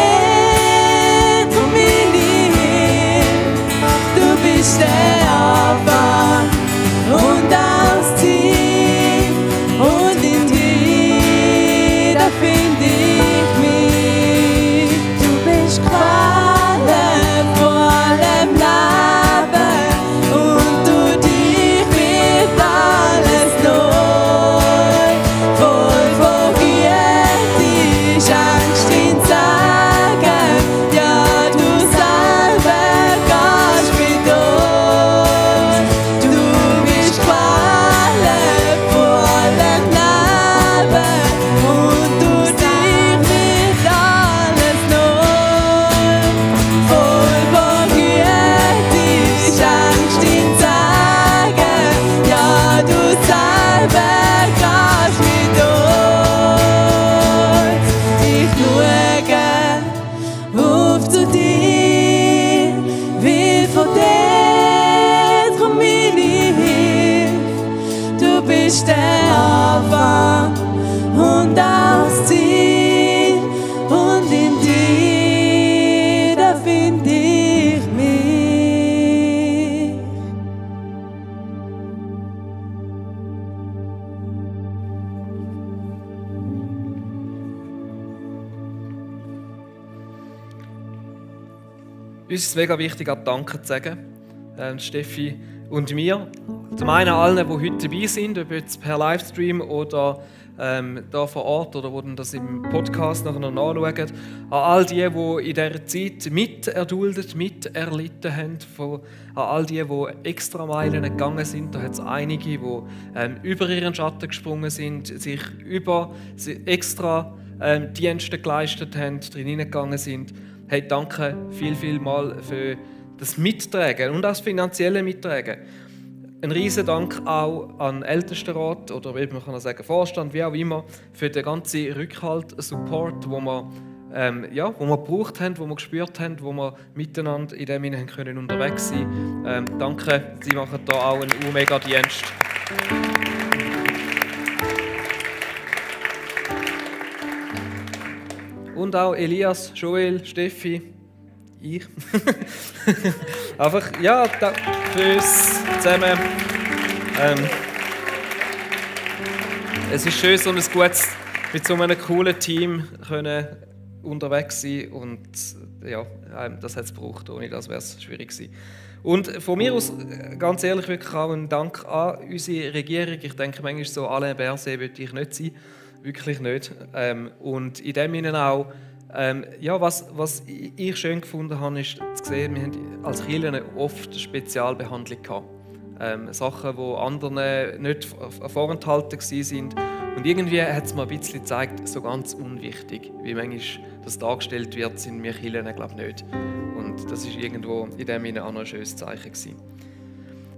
bist der Anfang und das Ziel, und in dir, da find ich mich. Uns ist es mega wichtig, auch Danke zu sagen. Steffi und mir. Zum einen allen, die heute dabei sind, ob jetzt per Livestream oder da vor Ort oder die das im Podcast nachher noch nachschauen. An all die in dieser Zeit miterduldet, miterlitten haben. An all die extra Meilen gegangen sind. Da hat es einige, die über ihren Schatten gesprungen sind, sich extra Dienste geleistet haben, drin hineingegangen sind. Hey, danke viel mal für das Mittragen und auch das finanzielle Mittragen. Ein riesen Dank auch an den Ältestenrat oder wie man kann sagen Vorstand, wie auch immer, für den ganzen Rückhalt, Support, wo wir gebraucht haben, wo wir gespürt haben, wo wir miteinander in dem hinein können unterwegs sein. Danke, Sie machen da auch einen mega Dienst. Und auch Elias, Joel, Steffi, ich. Einfach, ja, für uns zusammen. Es ist schön, so ein gutes, mit so einem coolen Team können unterwegs sein und ja, das hat es gebraucht. Ohne das wäre es schwierig gewesen. Und von mir aus, ganz ehrlich, wirklich auch ein Dank an unsere Regierung. Ich denke, manchmal so Alain Berset würde ich nicht sein. Wirklich nicht. Und in dem Sinne auch, was ich schön gefunden habe, ist zu sehen, wir haben als Kirche oft Spezialbehandlung gehabt. Sachen, die anderen nicht vorenthalten waren. Und irgendwie hat es mir ein bisschen gezeigt, so ganz unwichtig, wie manchmal das dargestellt wird, sind wir Kirchen, glaube ich, nicht. Und das war irgendwo in dem Sinne auch noch ein schönes Zeichen gewesen.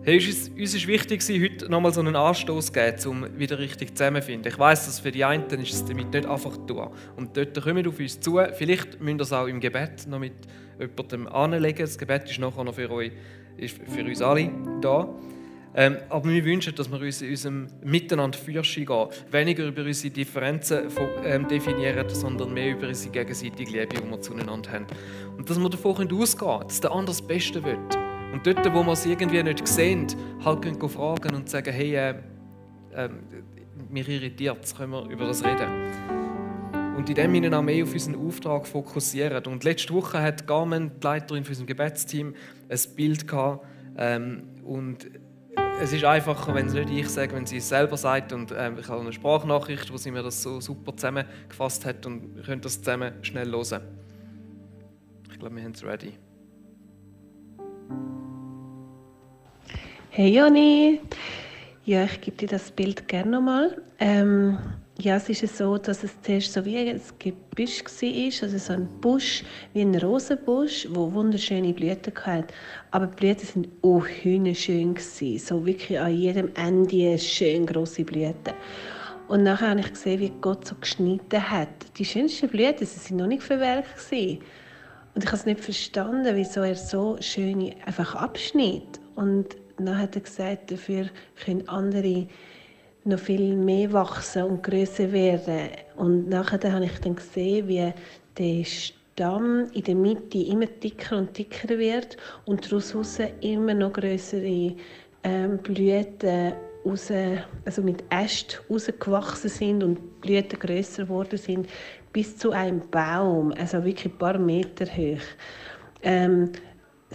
Hey, uns ist wichtig, heute nochmal so einen Anstoß zu geben, um wieder richtig zusammenzufinden. Ich weiss, dass für die einen ist es damit nicht einfach tun. Und dort kommen auf uns zu. Vielleicht müsst ihr es auch im Gebet noch mit jemandem anlegen. Das Gebet ist nachher noch für uns alle da. Aber wir wünschen, dass wir uns in unserem Miteinander Fürste gehen. Weniger über unsere Differenzen definieren, sondern mehr über unsere gegenseitige Liebe, die wir zueinander haben. Und dass wir davon ausgehen können, dass der andere das Beste will. Und dort, wo wir es irgendwie nicht sehen, halt gehen fragen und sagen, hey, mich irritiert es, können wir über das reden. Und in dem Sinne auch mehr auf unseren Auftrag fokussieren. Und letzte Woche hat Carmen, die Leiterin für unser Gebetsteam, ein Bild gehabt. Und es ist einfacher, wenn es nicht ich sage, wenn sie es selber sagt. Und ich habe eine Sprachnachricht, wo sie mir das so super zusammengefasst hat. Und wir können das zusammen schnell hören. Ich glaube, wir haben es ready. Hey Joni, ja, ich gebe dir das Bild gerne nochmal. Ja, es ist so, dass es zuerst so wie ein Gebüsch war, also so ein Busch, wie ein Rosenbusch, der wunderschöne Blüten hatte. Aber die Blüten waren auch schön, so wirklich an jedem Ende schön grosse Blüten. Und nachher habe ich gesehen, wie Gott so geschnitten hat. Die schönsten Blüten, sie waren noch nicht verwelkt. Und ich habe es nicht verstanden, wieso er so schöne einfach abschnitt. Und dann hat er gesagt, dafür können andere noch viel mehr wachsen und grösser werden. Und nachher habe ich dann gesehen, wie der Stamm in der Mitte immer dicker und dicker wird und daraus immer noch grössere Blüten also mit Ästen rausgewachsen sind und die Blüten grösser geworden sind, bis zu einem Baum, also wirklich ein paar Meter hoch.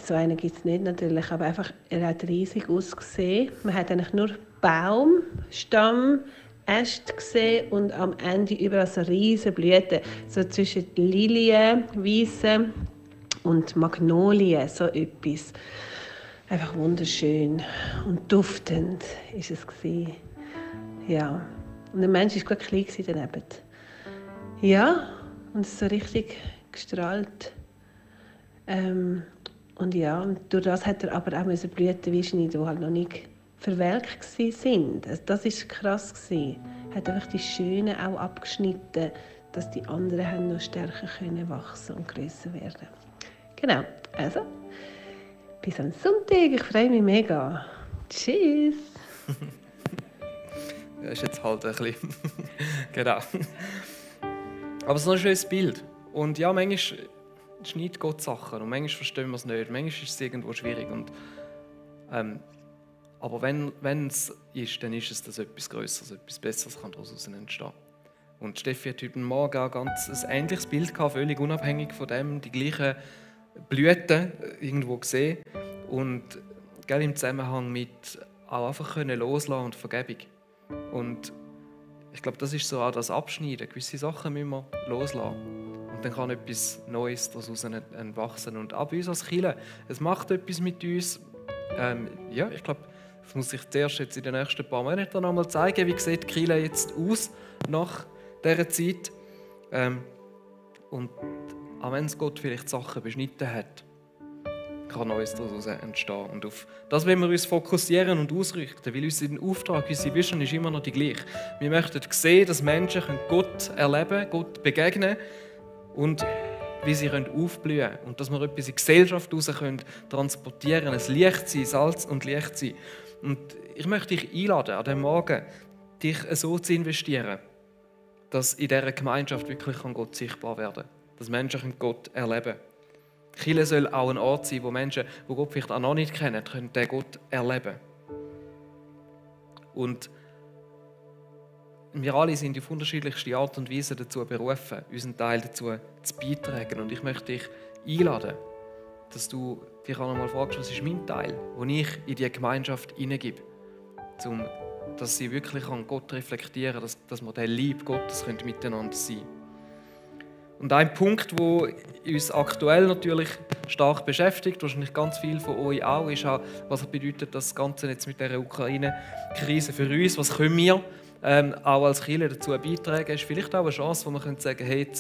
So einen gibt es nicht natürlich, aber einfach, er hat riesig ausgesehen. Man hat eigentlich nur Baum, Stamm, Äste gesehen und am Ende überall so riesige Blüten, so zwischen Lilien, Weissen und Magnolien, so etwas. Einfach wunderschön und duftend ist es gewesen. Ja, und der Mensch war gut klein daneben. Ja, und es ist so richtig gestrahlt. Und ja, und durch das hat er aber auch Blüten schneiden, die halt noch nicht verwelkt waren. Also das war krass. Er hat einfach die Schönen auch abgeschnitten, dass die anderen haben noch stärker können wachsen und grösser werden. Genau, also bis am Sonntag. Ich freue mich mega. Tschüss. Das ist jetzt halt ein bisschen... genau. Aber es ist noch ein schönes Bild. Und ja, manchmal schneidet Gott Sachen und manchmal verstehen wir es nicht. Manchmal ist es irgendwo schwierig. Und, aber wenn es ist, dann ist es das etwas Größeres, etwas Besseres kann daraus entstehen. Und Steffi hat heute Morgen auch ein ähnliches Bild gehabt, völlig unabhängig von dem, die gleichen Blüten irgendwo gesehen. Und im Zusammenhang mit auch einfach loslassen und Vergebung. Und ich glaube, das ist so auch das Abschneiden. Gewisse Sachen müssen wir loslassen. Und dann kann etwas Neues daraus entwachsen. Und auch bei uns als Kirche, es macht etwas mit uns. Ja, ich glaube, das muss sich zuerst jetzt in den nächsten paar Monaten noch mal zeigen, wie sieht die Kirche jetzt aus nach dieser Zeit. Und auch wenn es Gott vielleicht Sachen beschnitten hat, kann Neues daraus entstehen. Und auf das wollen wir uns fokussieren und ausrichten, weil unser Auftrag, unsere Vision ist immer noch die gleiche. Wir möchten sehen, dass Menschen Gott erleben können, Gott begegnen und wie sie aufblühen können. Und dass wir etwas in die Gesellschaft transportieren können, ein Licht sein, Salz und Licht sein. Und ich möchte dich einladen, an diesem Morgen dich so zu investieren, dass in dieser Gemeinschaft wirklich Gott sichtbar werden kann. Dass Menschen Gott erleben können. Kirche soll auch ein Ort sein, wo Menschen, die Gott vielleicht auch noch nicht kennen, können den Gott erleben. Und wir alle sind auf unterschiedlichste Art und Weise dazu berufen, unseren Teil dazu zu beitragen. Und ich möchte dich einladen, dass du dich auch noch mal fragst, was ist mein Teil, den ich in diese Gemeinschaft hineingebe, dass sie wirklich an Gott reflektieren, dass wir den Liebe Gottes miteinander sein können. Und ein Punkt, der uns aktuell natürlich stark beschäftigt, wahrscheinlich ganz viel von euch auch, ist auch, was bedeutet das Ganze jetzt mit der Ukraine-Krise für uns? Was können wir auch als Kirche dazu beitragen? Ist vielleicht auch eine Chance, wo wir sagen können, hey, jetzt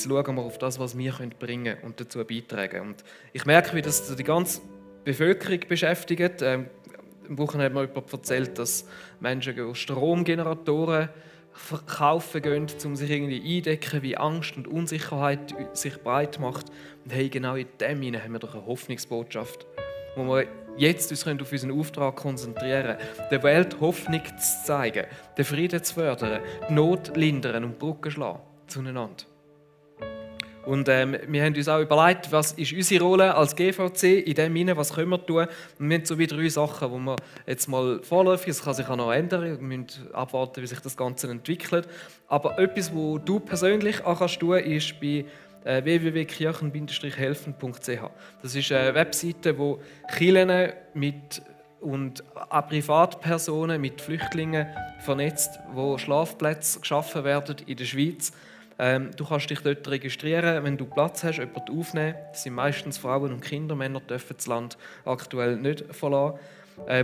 schauen wir auf das, was wir bringen können und dazu beitragen. Und ich merke, wie das die ganze Bevölkerung beschäftigt. Am Wochenende hat mir jemand erzählt, dass Menschen Stromgeneratoren verkaufen gehen, um sich irgendwie eindecken, wie Angst und Unsicherheit sich breit macht. Und hey, genau in dem hinein haben wir doch eine Hoffnungsbotschaft, wo wir jetzt uns auf unseren Auftrag konzentrieren können, der Welt Hoffnung zu zeigen, den Frieden zu fördern, die Not lindern und Brücken schlagen zueinander. Und wir haben uns auch überlegt, was ist unsere Rolle als GVC in dem hinein, was können wir tun. Und wir haben so wie 3 Sachen, die wir jetzt mal vorläufig, das kann sich auch noch ändern, wir müssen abwarten, wie sich das Ganze entwickelt. Aber etwas, was du persönlich auch kannst tun, ist bei www.kirchen-helfen.ch. Das ist eine Webseite, wo Kirchen und auch Privatpersonen mit Flüchtlingen vernetzt, wo Schlafplätze geschaffen werden in der Schweiz. Du kannst dich dort registrieren, wenn du Platz hast, jemanden aufnehmen. Das sind meistens Frauen und Kinder, Männer dürfen das Land aktuell nicht verlassen.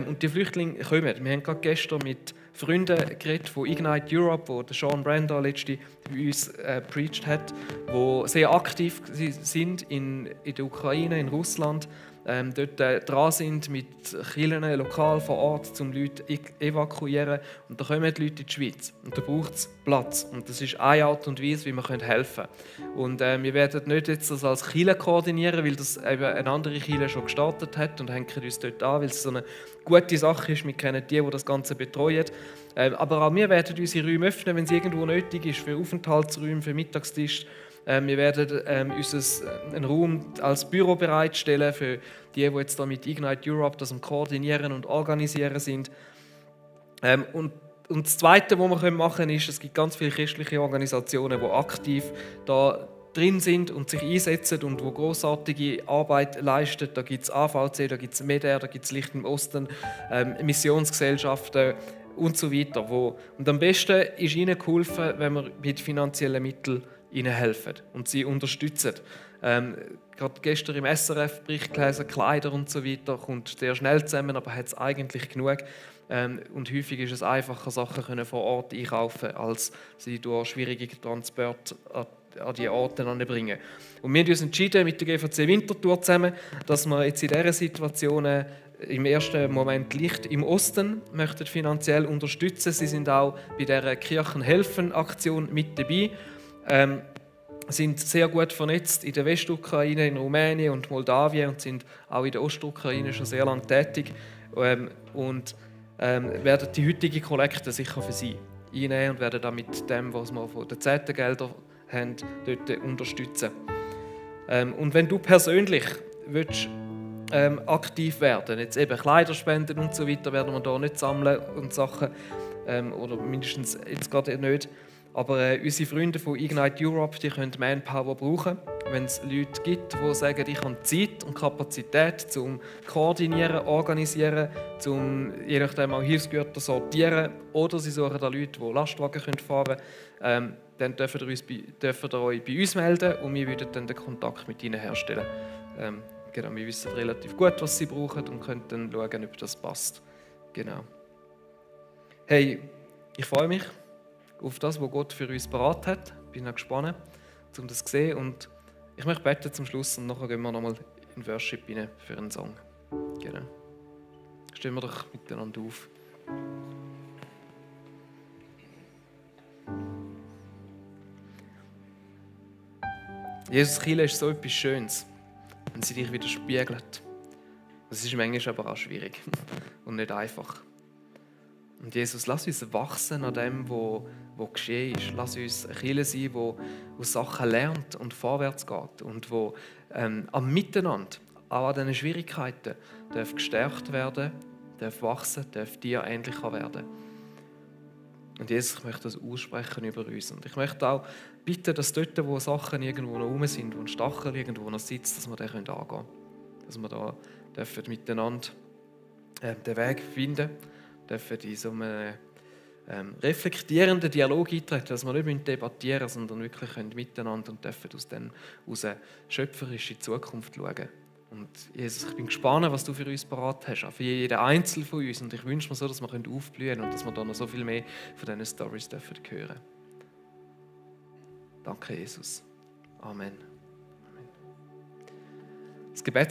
Und die Flüchtlinge kommen. Wir haben gerade gestern mit Freunden geredet von Ignite Europe, wo der Sean Branda letztens bei uns preached hat, die sehr aktiv sind in der Ukraine, in Russland, dort dran sind mit Kirchen lokal vor Ort, um Leute zu evakuieren. Und da kommen die Leute in die Schweiz. Und da braucht es Platz. Und das ist eine Art und Weise, wie wir helfen können. Und wir werden nicht jetzt das als Kirche koordinieren, weil das eben eine andere Kirche schon gestartet hat und hängen uns dort an, weil es so eine gute Sache ist. Wir kennen die das Ganze betreuen. Aber auch wir werden unsere Räume öffnen, wenn es irgendwo nötig ist, für Aufenthaltsräume, für Mittagstisch. Wir werden einen Raum als Büro bereitstellen für die jetzt da mit Ignite Europe das am Koordinieren und Organisieren sind. Und das Zweite, was wir machen können, ist, es gibt ganz viele christliche Organisationen, die aktiv da drin sind und sich einsetzen und die grossartige Arbeit leisten. Da gibt es AVC, da gibt es MEDER, da gibt es Licht im Osten, Missionsgesellschaften und so weiter. Und am besten ist ihnen geholfen, wenn wir mit finanziellen Mitteln ihnen helfen und sie unterstützen. Gerade gestern im SRF-Bericht gelesen, Kleider und so weiter, kommt sehr schnell zusammen, aber hat es eigentlich genug. Und häufig ist es einfacher, Sachen vor Ort einkaufen, als sie durch schwierige Transporte an die Orte anbringen. Und wir haben uns entschieden, mit der GVC Winterthur zusammen, dass wir jetzt in dieser Situation im ersten Moment Licht im Osten möchten finanziell unterstützen. Sie sind auch bei der Kirchenhelfen-Aktion mit dabei. Sind sehr gut vernetzt in der Westukraine, in Rumänien und Moldawien und sind auch in der Ostukraine schon sehr lange tätig. Und werden die heutige Kollekte sicher für sie einnehmen und werden dann mit dem, was wir von den Zehntengeldern haben, dort unterstützen. Und wenn du persönlich willst, aktiv werden, jetzt eben Kleiderspenden und so weiter, werden wir da nicht sammeln und Sachen, oder mindestens jetzt gerade nicht. Aber unsere Freunde von Ignite Europe, die können Manpower brauchen. Wenn es Leute gibt, die sagen, ich habe Zeit und Kapazität zum Koordinieren, Organisieren, zum je nachdem auch Hilfsgüter sortieren, oder sie suchen da Leute, die Lastwagen fahren können, dann dürft ihr euch bei uns melden und wir würden dann den Kontakt mit ihnen herstellen. Genau, wir wissen relativ gut, was sie brauchen und können dann schauen, ob das passt. Genau. Hey, ich freue mich auf das, was Gott für uns parat hat. Bin auch gespannt, um das zu sehen. Und ich möchte beten zum Schluss und nachher gehen wir nochmal in Worship rein für einen Song. Genau. Stehen wir doch miteinander auf. Jesus, Kirche ist so etwas Schönes, wenn sie dich wieder spiegelt. Das ist manchmal aber auch schwierig und nicht einfach. Und Jesus, lass uns wachsen an dem, was geschehen ist. Lass uns eine Kirche sein, die Sachen lernt und vorwärts geht und wo am Miteinander, auch an diesen Schwierigkeiten, darf gestärkt werden, darf wachsen, darf dir ähnlicher werden. Und Jesus, ich möchte das aussprechen über uns. Und ich möchte auch bitten, dass dort, wo Sachen irgendwo noch rum sind, wo ein Stachel irgendwo noch sitzt, dass wir den angehen können. Dass wir da dürfen miteinander den Weg finden, dürfen in so einem reflektierenden Dialog eintreten, dass wir nicht debattieren müssen, sondern wirklich miteinander und dürfen aus dem heraus schöpferisch in die Zukunft schauen. Und Jesus, ich bin gespannt, was du für uns parat hast, auch für jeden Einzelnen von uns. Und ich wünsche mir so, dass wir aufblühen können und dass wir da noch so viel mehr von diesen Storys hören dürfen. Danke, Jesus. Amen. Das Gebet